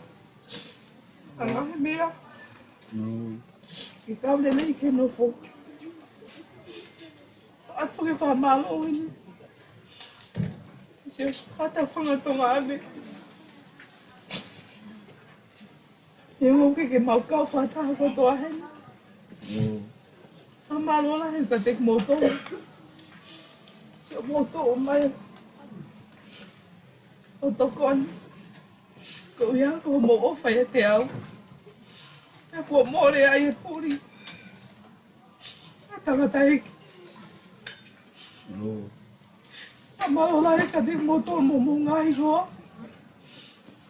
Anga he meʻa. Mm. Ke kau lelei ke nofo. ʻOatu e fakamālō eni. Sio, ʻa e fanga Tonga ʻaneafi. Neongo ʻoku ʻikai ke mau kau fakataha kotoa heni. Mm. Fakamālō lahi kiate kimoutolu. Sio moutolu mai ʻo tokoni. Koeʻuhi ko hoʻomou ʻofa ʻiate au. Pea kuo mole ai e puli. ʻA e tangataʻeiki. Fakamālō lahi kiate kimoutolu mo hoʻomou ngaahi hoa.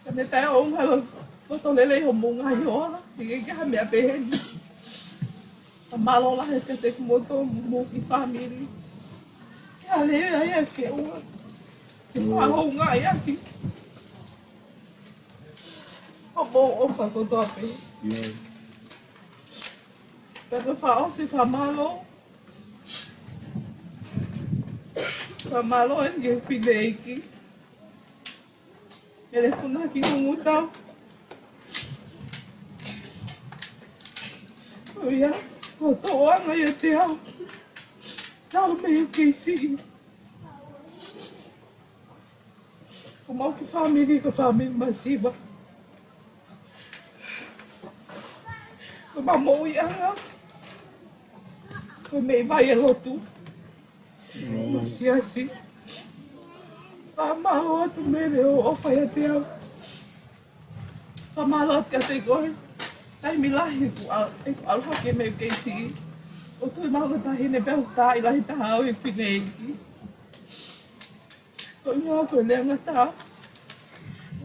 Ka ne taʻeʻoua lo-, loto lelei hoʻomou ngaahi hoa. ʻIkai ke ha meʻa pehē ni. Fakamālō lahi kiate kimoutolu mo hoʻomou kiʻi fāmili. Ke ale ai e feʻunga. Ke fakahoungaʻi ʻaki hoʻomou ʻofa kotoa pē. ʻIo. Pea ko e fakaʻosi, fakamālō. Fakamālō eni ki he fineʻeiki. He lēkooti ki Nungutau. ʻO ia, ko e tōʻonga ia ʻiate au. Tau mei he kei siʻi. Ko homau kiʻi fāmili, ko e fāmili masiva. Ko homau moʻuiʻanga ko e meʻi vai e lotu mo e siasi. Fakamālō atu Mele hoʻo ʻofa ʻiate au. Fakamālō atu kiate koe. Taimi lahi ʻeku ʻa-, ʻeku ʻalu hake mei he kei siʻi. ʻO tui maʻu ko e taʻahine pē ʻoku taaʻi lahi taha au ʻi he fineʻeiki. Ko e ʻuhinga ko e lea ngata.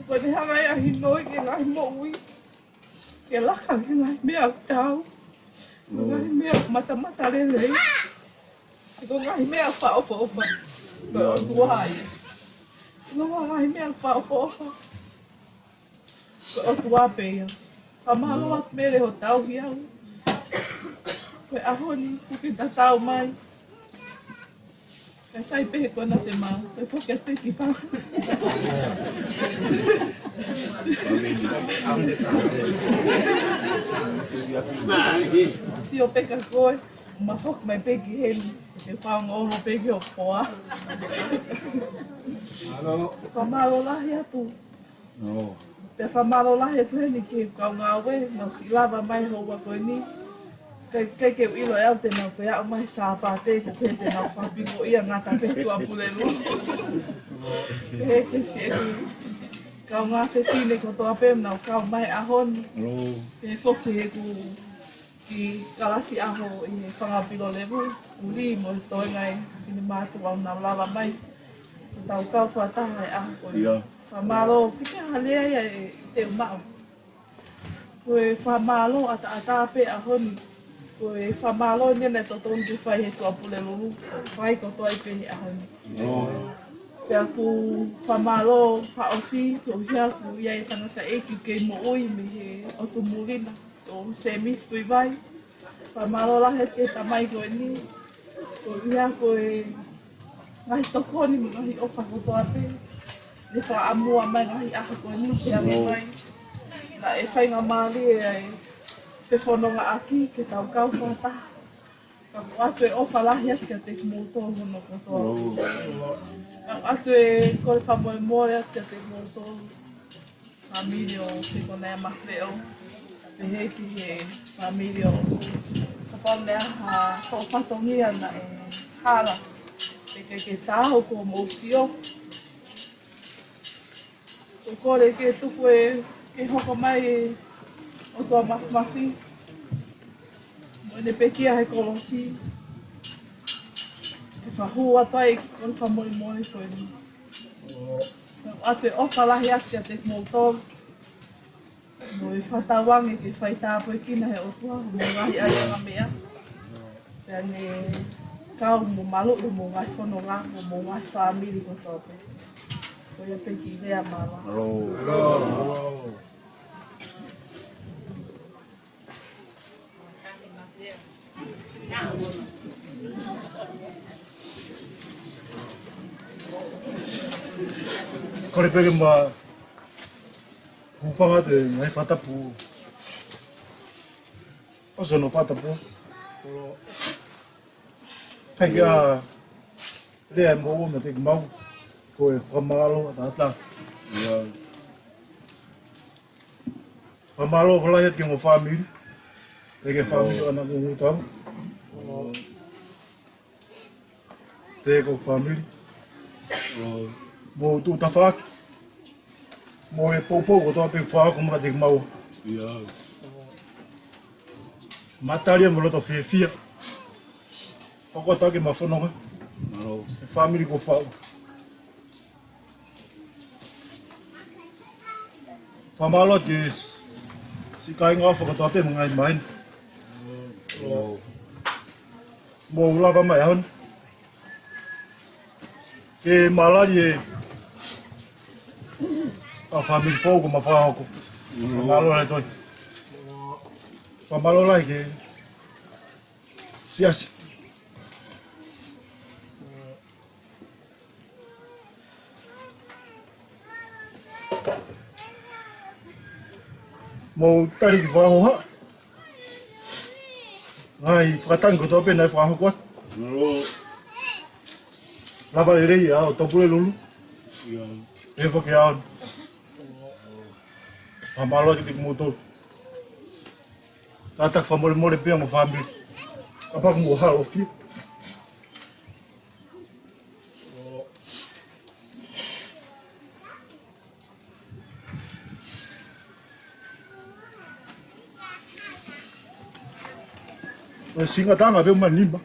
Ko e hanga ʻe he ʻaho ni ki he ngaahi moʻui ke laka ki he ngaahi meʻa ʻoku taau. Ko e ngaahi meʻa ʻoku matamatalelei. Ko e ngaahi meʻa ʻoku fakaʻofoʻofa. Ko e ʻOtua ia. Ko e ngaahi meʻa ʻoku fakaʻofoʻofa. Ko e ʻOtua pē ia. Fakamālō atu Mele hoʻo tauhi au. Ko e ʻaho ni kuo ke tatau mai. Ka sai pē he ko ena te ma, te foki atu ki fā. Sio pē kia koe, ma foki mai pē ki heni, te faongoongo pē ki hoʻo hoa. Fakamālō lahi atu. ʻŌ. Pea fakamālō lahi atu heni ki he kau ngāue, naʻa nau siʻi lava mai he houa ko eni. Kae, kae ke u ʻilo ʻe au te nau toe aʻu mai Sāpate, ko pē te nau fakapingo ia ngata pē Tuʻapulelulu. Pehē ki siʻeku kaungā fefine kotoa pē naʻa nau kau mai he ʻaho ni. ʻŌ. Pehē foki ki heʻeku kiʻi kalasi ʻaho ʻi he Fanga Pilolevu, ʻuli mo e toenga ʻa e finemātuʻa naʻa nau lava mai. Ko ʻetau kau fakataha he ʻaho ko eni. Ia. Fakamālō, ʻikai ke ʻi ai ha lea ia ʻe, ʻe te u maʻu. Ko e fakamālō ʻataʻatā pē he ʻaho ni. Ko e fakamālō eni naʻe totonu ke fai he Tuʻapulelulu. Fai kotoa pē he ʻaho ni. Pea ʻoku ou fakamālō fakaʻosi, koeʻuhi ʻoku ʻi ai e tangataʻeiki kei moʻui mei he ʻotu muli na, ko Sēmisi Tuʻivai. Fakamālō lahi atu ki he tamai ko eni. Koeʻuhi ko e ngaahi tokoni mo e ngaahi ʻofa kotoa pē. Ne fakaʻamua mai ngaahi ʻaho ko eni, siʻi mai. Naʻe faingamālie ai e fefonongaʻaki ke tau kau fakataha. Ka ʻoku ʻoatu e ʻofa lahi atu kiate kimoutolu hono kotoa. Ka ʻoku ʻoatu e kole fakamolemole atu kiate kimoutolu. Fāmili ʻo Sekonaia Mafeo, pehē ki he fāmili ʻo Kapau naʻe ʻi ai ha fatongia naʻe hala, pea ʻikai ke taau ko hoʻomou sio. ʻOku ou kole ke tuku e, ke hoko mai e ʻOtua Māfimafi mo ʻene pekia he kolosi, ke fakahū atu ai e kole fakamolemole ko eni. ʻOatu e ʻofa lahi atu kiate kimoutolu. Mo e fakatauange ke faitāpuekina ʻe he ʻOtua homou ngaahi ʻahiʻahiʻanga meʻa. Pea ne kau mo maluʻi homou ngaahi fononga, mo homou ngaahi fāmili kotoa pē. Ko ia pē kiʻi lea, mālō. Kole pē ke ma hūfanga atu he ngaahi fakatapu. ʻOsi hono fakatapu. Kae kehe, lea mo ua me te mau. Ko e fakamālō ʻataʻatā. Ia. Fakamālō lahi atu ki hoʻomou fāmili. Pea ki he fāmili ʻo ʻAna Ngunguta. Pea ki hoʻo fāmili. Mo tuʻu tafaʻaki. Mo e poupou kotoa pē fakahoko mai kiate kimaua. Ia. Matalia mo loto fiefia. Hoko atu ke ma fononga. Mālō. E fāmili ko Fau. Fakamālō ki he siʻi kāinga ʻofa kotoa pē mo e ngaahi maheni. Mou lava mai he ʻaho ni ke ma lali e, ʻa e fāmili foʻou kuo ma fakahoko. Fakamālō lahi atu. Fakamālō lahi ki he Siasi. Mou tali ki he fakahoha. Ngaahi fakatangi kotoa pē naʻe fakahoko atu. Lava lelei ʻa e ʻaho Tuʻapulelulu. ʻIo. ʻE fake ʻaho. Fakamālō kiate kimoutolu. Kātaki fakamolemole pē ongo fāmili. Kapau ʻoku mou halo ki. Ko e singa tanga pē ʻuma nima.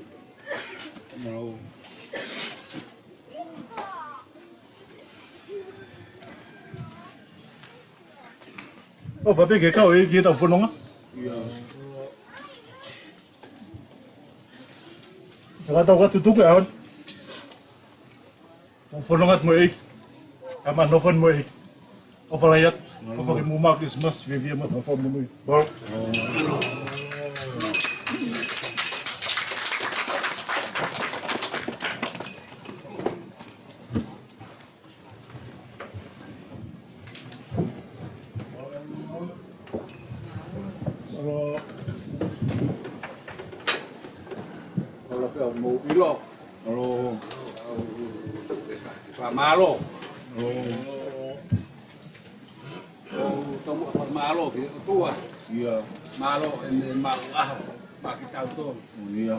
ʻOfa pē ke kau e ʻEiki ʻi heʻetau fononga. Ka tau ka tutuku ʻaho ni. Tau fononga atu mo e ʻEiki. Tau manofo atu mo e ʻEiki. ʻOfa lahi atu. ʻOfa ke mou maʻu Christmas fiefia mo e fakamonū. Mālō. Fakamālō. Tomuʻa fakamālō ki he ʻOtua. ʻIo. Mālō ʻene maʻu ʻaho maʻa kitautolu. ʻIo.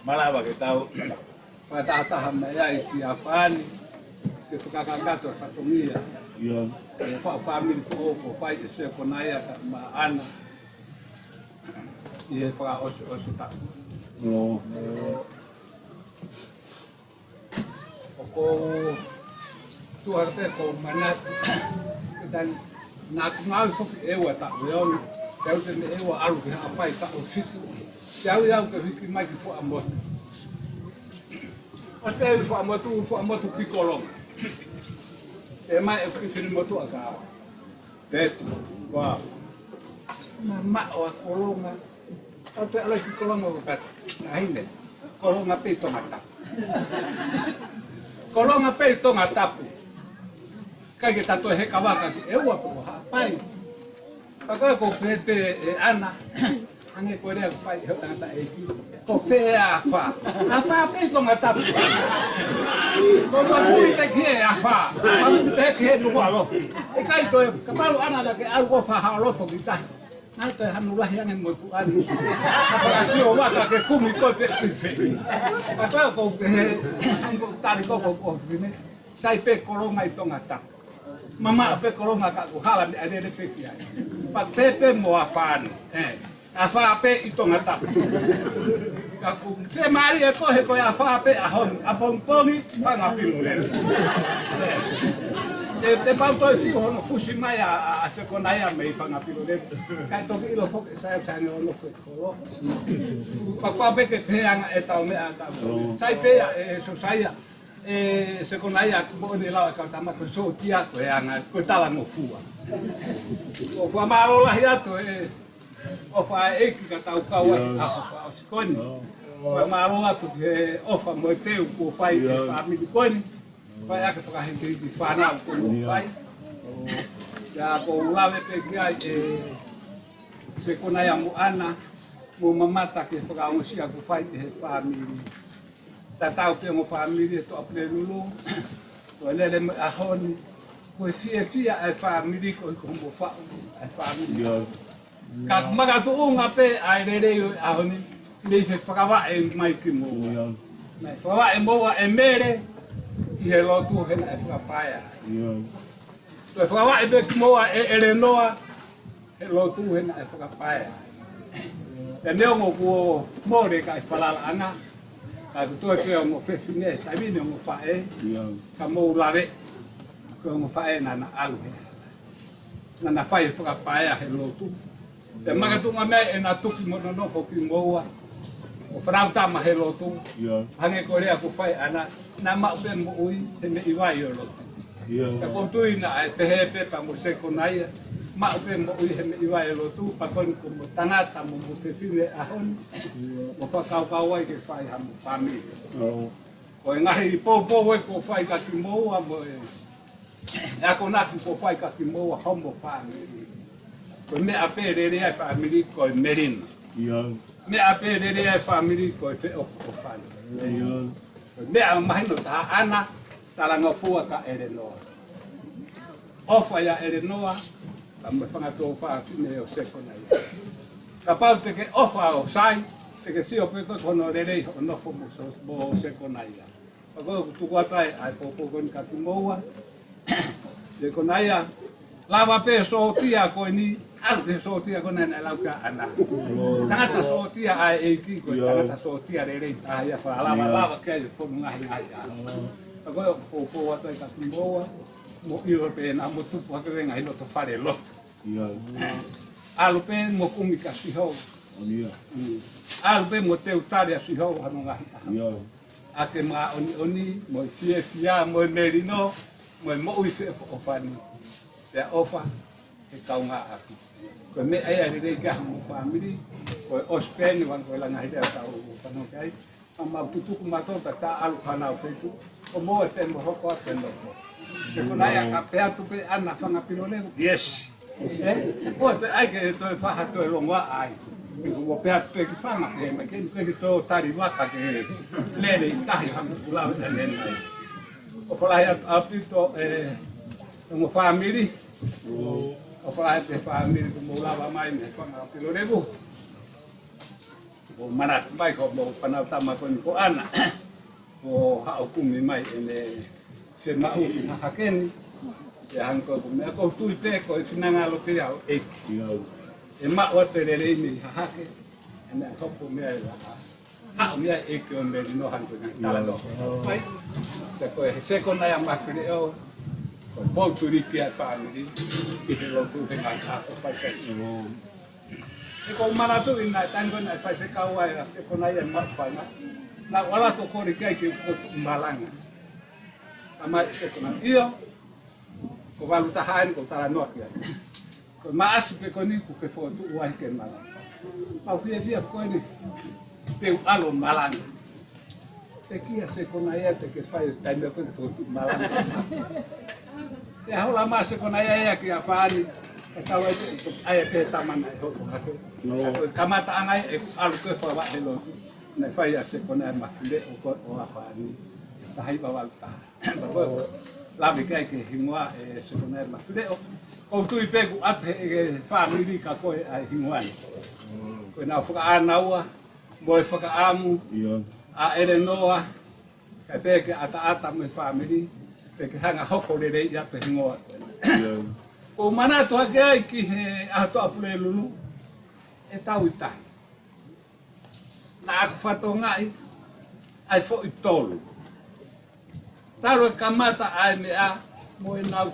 Malava ke tau fakatahataha mai ai ki he ʻaho ni, ke fakakakato e fatongia. ʻIo. Ko e fā-, fāmili foʻou kuo fai ʻe Sekonaia kae ʻumaʻā ʻAna ʻi he fakaʻosiʻosi taʻu. ʻIo. ʻOku ou tuʻu hake pē ʻoku ou manatu. Pea naʻa ku ngāue foki ʻe ua taʻu ʻe ono. Pea u te ne ʻe ua ʻalu ki Haʻapai taʻu ʻe fitu. Pea u ʻalu ke hiki mai ki Fuaʻamotu. ʻOsi pē ʻi Fuaʻamotu, Fuaʻamotu ki Kolonga. ʻE mai ʻeku kiʻi finemotuʻa ka Petu, ua. Mamaʻo ʻa Kolonga. Tau pē ʻalu ki Kolonga ʻo kata. Naʻe ʻi ai e Kolonga pē ʻi Tongatapu. Kolonga pē ʻi Tongatapu. ʻIkai ke ta toe heka vaka ki ʻEua pe ko Haʻapai. Pea ko e ʻoku ou pehē pē ʻe ʻAna. Hangē ko e lea ʻoku fai ʻe he tangataʻeiki. Ko fē e afā? Afā pē ʻi Tongatapu. Ko e fuli pē ki he afā. Fuli pē ki he Nukuʻalofa. ʻIkai toe, kapau ʻAna naʻa ke ʻalu ʻo fakahaoloto ki tahi. Naʻe toe hanu lahi ange motuʻa ni. Ka fakasio vaka ke kumi koe pē ki fē. Ka ko e ʻoku ou pehē, hangē ko e tali ko ē ʻoku ou fine. Sai pē Kolonga ʻi Tongatapu. Mamaʻo pē Kolonga ka ʻoku hala meʻalele pē ki ai. Pea pehē pē mo e afā ni. ʻE, afā pē ʻi Tongatapu. Ka ʻoku fiemālie ko ē he ko e afā pē ʻaho ni. ʻApongipongi, Fanga Pilolevu. ʻE, te, te pau toe fiu hono fusi mai ʻa, ʻa, ʻa Sekonaia mei Fanga Pilolevu. Kae toki ʻilo foki ʻe Saia ʻoku sai ange ʻo nofo ʻi Kolonga. Pea kuo pau pē ke pehē ange ʻetau meʻa ʻa tau. Sai pē ia ʻe, ʻe Sosaia. ʻE Sekonaia, moʻoni e lau ʻa e kau tama ko e sōtia ko e anga, ko e talangofua. ʻOku fakamālō lahi atu ʻe, ʻofa ʻa e ʻEiki ka tau kau ai ʻi he ʻaho fakaʻosi ko eni. Fakamālō atu ki he ʻofa mo e teu kuo fai ʻe he fāmili ko eni. Fai ʻaki e fakahikihiki fānau kuo nau fai. Pea ʻoku ou lave pē ki ai ʻe Sekonaia mo ʻAna, mou mamata ki he fakaongosia kuo fai ʻe he fāmili. Tatau pē ongo fāmili ʻe Tuʻapulelulu, ko e lele mo e ʻaho ni, ko e fiefia ʻa e fāmili ko e ko mo faʻu ʻa e fāmili. ʻIo. Ka makatuʻunga pē ʻa e lelei ʻo e ʻaho ni, mei he fakavaʻe mai kimoua. ʻIo. Naʻe fakavaʻe moua ʻe Mele, ʻi he lotu he naʻe fakapaea. ʻIo. Toe fakavaʻe pē kimoua ʻe ʻElenoa, he lotu he naʻe fakapaea. Pea neongo kuo mole kae falala ʻAna, ka ʻoku toe pē ongo fefine, taimi ni ongo faʻē, ʻIo. Ka mou lave, ko e ongo faʻē naʻa na ʻalu he. Naʻa na fai e fakapaea he lotu. Pea makatuʻunga mei ai ʻena tuki mo nonofo kimoua. ʻO fānau tama he lotu. ʻIo. Hangē ko e lea kuo fai ʻe ʻAna, naʻa maʻu pē moʻui he meʻi vai ʻo e lotu. ʻIo. Pea ʻoku ou tui naʻe pehē pē pea mo Sekonaia. maʻu pē moʻui he meʻi vaʻe lotu, pea ko eni ko mo tangata mo mo fefine ʻaho ni, mo fakakaukau ai ke fai ha mo fāmili. Ko e ngaahi poupou ē kuo fai kia kimoua mo e akonaki kuo fai kia kimoua homo fāmili. Ko e meʻa pē lelei ai fāmili ko e melino. Meʻa pē lelei ai fāmili ko e feʻofoʻofani. Ko e meʻa mahino taha ʻana, talangofua kia ʻElenoa. ʻOfa ʻia ʻElenoa, ka mo e fanga tuofāfine ʻo Sekonaia. Kapau te ke ʻofa ʻo sai, te ke sio pē ko hono lelei hoʻo nofo mo So-, mo Sekonaia. Pea ko e tuku atu ai ʻa e poupou ko eni kia kimoua. Sekonaia, lava pē sōtia ko eni, ʻalu ki he sōtia ko eni naʻe lau kia ʻAna. Tangata sōtia ʻa e ʻEiki, ko e tangata sōtia lelei taha ia, fakalava lava ki ai e fonu ngahi ngahi ʻa. Pea ko e poupou atu ai kia kimoua, mo ʻilo pē naʻa mo tupu hake e ngaahi loto fale lotu. ʻAlu pē mo kumi kia Sihova. ʻAlu pē mo teu tali ʻa Sihova hono ngahi ʻaho. ʻA ke māʻoniʻoni mo e fiefia mo e melino mo e moʻui feʻofoʻofani. Pea ʻofa he kaungāʻapi. Ko e meʻa ia lelei kia homo fāmili, ko e ʻosi pē eni ʻoku ʻi ai e ngaahi lea ʻoku tau fanongo ki ai. ʻA mau tutuku mātou ka ta ʻalu ki honau feituʻu. ʻO mo e te mo hoko atu e nofo. Sekonaia ka pehē atu pē ʻAna fanga pilo levu. Yes. ʻE, ʻoua te ai ke toe faha toe longoaʻa ai. Ko pehē atu pē ki fanga pē, mai ke ke toe tali vaka ke lele ʻi tahi hanga kulave ta nena ai. ʻOfa lahi atu ʻaupito e ongo fāmili. ʻOfa lahi atu e fāmili kuo mou lava mai mei he fanga pilo levu. Ko e manatu mai ko homo fānau tama ko eni ko ʻAna. Ko haʻo kumi mai ʻene fiemaʻu ki hahake ni. Pea hangē ko e meʻa ʻoku ou tui pē ko e finangalo pē ia ʻo e ʻEiki. ʻE maʻu atu e lelei mei hahake. ʻE meʻa hopo meʻa ʻe laha. Haʻu meʻa ʻEiki ʻo melino hangē ko e talanoa. Mai. Pea ko e Sekonaia Mafileʻo. Ko e poutuliki ʻa e fāmili. Ki he lotu he ngaahi ʻaho fai kai. ʻE ko u manatuʻi naʻe taimi ko ē naʻe faifekau ai ʻa Sekonaia ʻi Maʻufanga. Naʻa ku ʻalu atu ʻo kole ki ai ke u fokotuʻu malanga. Talamai ʻe Sekonaia, ʻio, ko valu taha eni ʻoku ou talanoa ki ai. Ko e Maʻasi pē ko eni ʻoku ke fokotuʻu ai ke malanga. Mau fiefia ko eni te u ʻalu ʻo malanga. ʻE kia Sekonaia te ke fai taimi ko ē fokotuʻu malanga. ʻE hola mai Sekonaia ia ki ʻAfā ni, ʻe tau ai te, ʻai pē tama naʻe hoko hake. Ko e kamataʻanga ia ʻeku ʻalu ko ē fakavaʻe lotu. Naʻe fai ʻa Sekonaia Mafileʻo ko ē ʻo ʻAfā ni. Taha hiva valu taha. Pea ko e lave ki ai ki he hingoa ʻe Sekonaia Mafileʻo. ʻOku ou tui pē ʻoku ʻatu he fāmili kia koe ʻa e hingoa ni. Ko ʻenau fakaʻānaua, mo e fakaʻamu, ʻa ʻElenoa, kae pehē ki he ʻataʻatā mo e fāmili, pea ke hanga hoko lelei ʻa e hingoa ko ē. ʻOku ou manatu hake ai ki he ʻaho Tuʻapulelulu, ʻe tau ʻi tahi. Naʻa ku fakatokangaʻi ʻa e foʻi tolu. Talu e kamata ʻa e meʻa mo ʻenau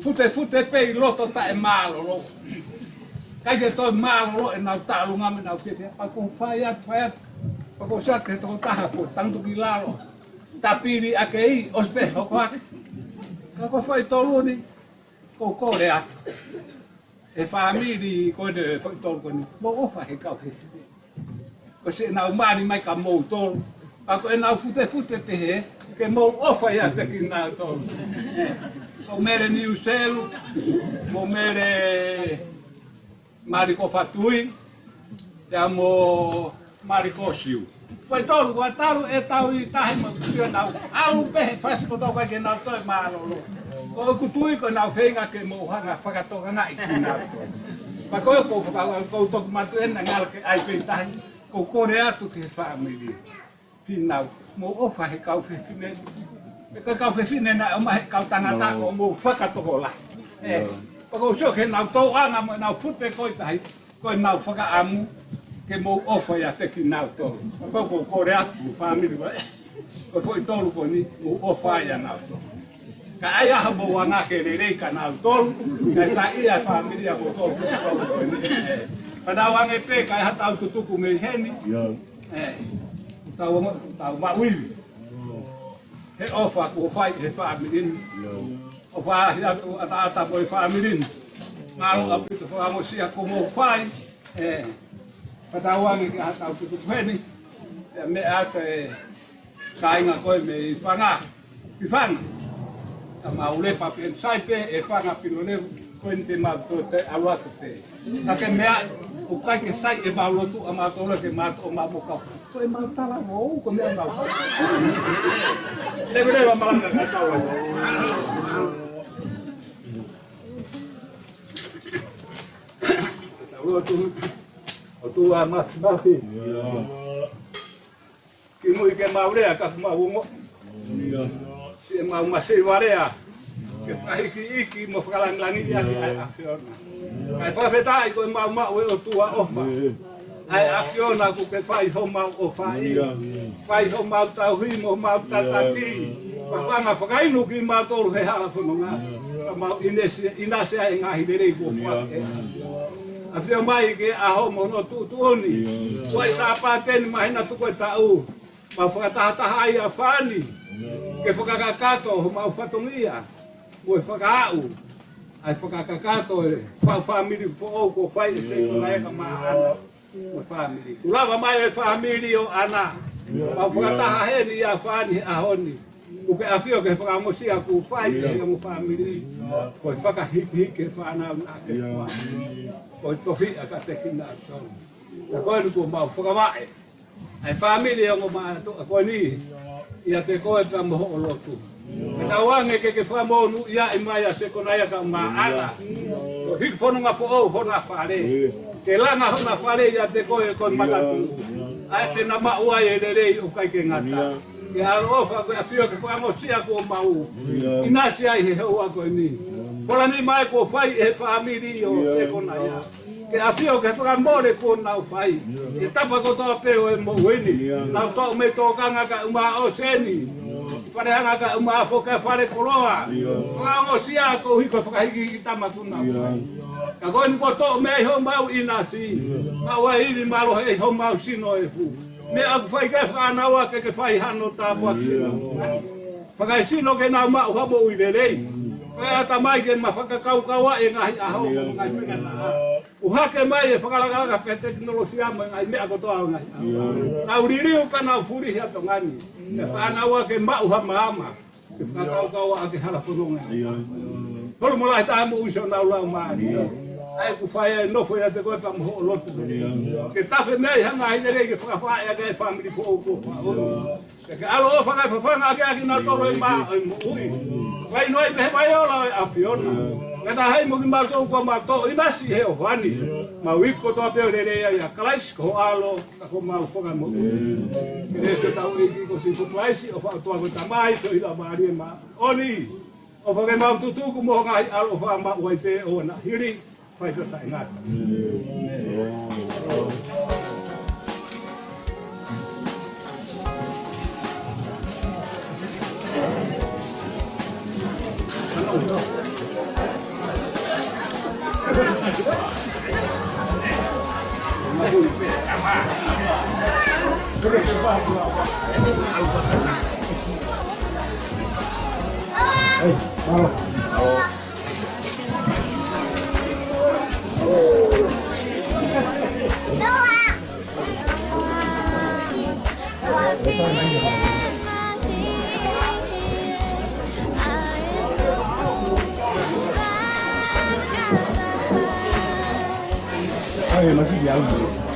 futefute pē ʻi loto taʻemālōlō. ʻIkai ke toe mālōlō ʻenau taʻalunga mo ʻenau fiefia. Pea ko u fai atu, fai atu. Pea ko u sio atu ki he tokotaha ko e tangutu ki lalo. Tapili ake ʻi, ʻosi pē hoko ake. Ka ko e foʻi tolu ni, ko u kole atu. ʻE fāmili ko eni, foʻi tolu ko eni, mou ʻofa he kau fefine. Ko siʻenau mali mai kia moutolu. Pea ko ʻenau futefute pehē, ke mou ʻofa ʻiate kinautolu. Ko Mele Niuselu, mo Mele Maliko Fatui, pea mo Maliko Siu. Foʻi tolu, ʻoua talu ʻetau ʻi tahi mo kutia nau. ʻAlu pē he fasi kotoa ʻikai ke nau toe mālōlō. Ko ʻeku tui ko ʻenau feinga ke mou hanga fakatokangaʻi kinautolu. Pea ko e ko faka-, ko u toki matu ena ngalo ke ʻai pē ʻi tahi. Ko u kole atu ki he fāmili. Finau, mou ʻofa he kau fefine. He kau fefine naʻe ʻomai he kau tangata ko mou fakatokolahi. ʻE, pea ko u sio ki heʻenau tōʻonga mo ʻenau fute ko ē ʻi tahi. Ko ʻenau fakaʻamu ke mou ʻofa ʻiate kinautolu. Pea ko u kole atu ki he fāmili ko ē. Ko e foʻi tolu ko eni, mou ʻofa ʻia nautolu. Ka ʻai ʻa hoʻomou anga ke lelei kia nautolu, kae saiʻia e fāmili ʻa moutolu foʻi tolu ko eni. Pea naʻa ku ʻange pē, ka ʻi ai haʻatau tutuku mei heni. ʻE, tau anga, tau maʻu ivi. He ʻofa kuo fai he fāmili ni. ʻOfa atu ʻataʻatā mo e fāmili ni. Mālō ʻaupito fakaongosia kuo mou fai. ʻE, fakatauange ke ʻatā ʻo tutuku heni. ʻE, meʻa atu e kāinga ko ē mei Fanga. Ki Fanga. Ka mau lepa pē sai pē ʻe Fanga Pilolevu. Ko eni te mau toe ʻalu atu pē. Ka ke meʻa, ʻoku ʻikai ke sai ʻemau lotu ʻamautolu ke mau toʻo ʻemau mokau. Ko ʻemau talavou, ko e meʻa mau. Leveleva malanga ka tau ai. Tau lotu. ʻOtua Māfimafi. Kimuʻi ke mau lea ka kuo mau ongo. Siʻemau masiva lea. Ke fakahikiʻiki mo fakalangilangiʻi ʻaki ʻa e ʻAfiona. Kae fakafetaʻi ko e mau maʻu ʻe ʻOtua ʻofa. ʻA e ʻAfiona kuo ke fai homau ʻofaʻi. Fai homau tauhi mo homau tataki. Fafanga fakainu kimautolu he hala fononga. Ka mau ʻinasi, ʻinasi ʻa e ngaahi lelei kuo foaki. ʻAfio mai ke ʻaho mo hono tuʻutuʻuni. Kuo ʻi Sāpate ni māhina tuku e taʻu. Mau fakatahataha ai ʻa Fani. Ke fakakakato homau fatongia. Mo e fakaaʻu. ʻA e fakakakato e fā fāmili foʻou kuo fai ʻe Seiko Laeka Maʻana. Mo e fāmili. Tuʻu lava mai e fāmili ʻo ʻAna. Mau fakataha heni ʻa Fani he ʻaho ni. Kuo ke ʻafio ke fakaongosia kuo fai ʻe he ongo fāmili. Ko e fakahikihiki e fānau naʻa ke fai. Ko e tofiʻa ka te kina atu. Ka ko eni kuo mau fakavaʻe ʻa e fāmili ʻo e ongo mātuʻa ko eni. ʻIate koe pea mo hoʻo lotu. Ke tauange ke ke fakamonūʻiaʻi mai ʻa Seiko Laeka Maʻana. Ko e hiki fononga foʻou hona fale. Ke langa hona fale ʻiate koe ko e makatuʻu. ʻA ē te na maʻu ai e lelei ʻoku ʻikai ke ngata. Ke ʻaloʻofa ko e ʻafio ke fakaongosia kuo mau ʻinasi ai he houa ko eni. Fola ni mai kuo fai ʻe he fāmili ʻo Seiko Laeka. Ke ʻafio ke fakamole kuo nau fai. Ke tapa kotoa pē ʻo e moʻui ni. Nau toʻo mei tōkanga kae ʻumaʻā ʻōseni. Fale anga kae ʻumaʻā foki ʻa e fale koloa. Fakaongosia koeʻuhi ko e fakahikihiki tama kuo nau fai. Ka ko eni kuo toʻo mei ai homau ʻinasi. Maʻu ai ivi mālohi ai homau sino efu. Meʻa ʻoku fai ke fānau ʻa ke ke fai hano tāpuaki. Fakaesino ke nau maʻu ha moʻui lelei. Fakaʻatā mai ke ma fakakaukauaʻi e ngaahi ʻaho mo e ngaahi meʻa naʻa. ʻUhake mai e fakalakalaka pē tekinolosia mo e ngaahi meʻa kotoa ʻo e ngaahi ʻaho. Nau liliu ka nau fulihi ʻa Tonga ni. Ke fānau ʻa ke maʻu ha maama. Ke fakakaukauaʻaki e hala fononga. Holo mo lahi taha mo uiso nau lau mai. ʻA ē kuo fai ai e nofo ʻiate koe pea mo hoʻo lotu. Ke tafe mei ai ha ngaahi lelei ke fakafaʻahi ʻaki e fāmili foʻou kuo faʻo. Ke ke ʻaloʻofa kae fafanga ʻaki ʻakinautolu ʻi he mā ʻo e moʻui. Fai noa ʻi he vai ola ʻo e ʻAfiona. Ke taha ai mo kimautolu kuo mau toʻo ʻinasi he ʻofa ni. Mau iku kotoa pē ʻo lelei ai ʻia Kalaisi ko ho ʻAlo. Ka ko homau Fakamoʻui. Kelesi ʻa hotau ʻEiki ko Sīsū Kalaisi, ʻofa ʻa e ʻOtua ko e Tamai, feohi ʻa Laumālie Māʻoniʻoni. ʻOfa ke mau tutuku mo e ngaahi ʻaloʻofa maʻu ai pē ʻo na hili, fai pē taʻengata. Ai, ma ki au.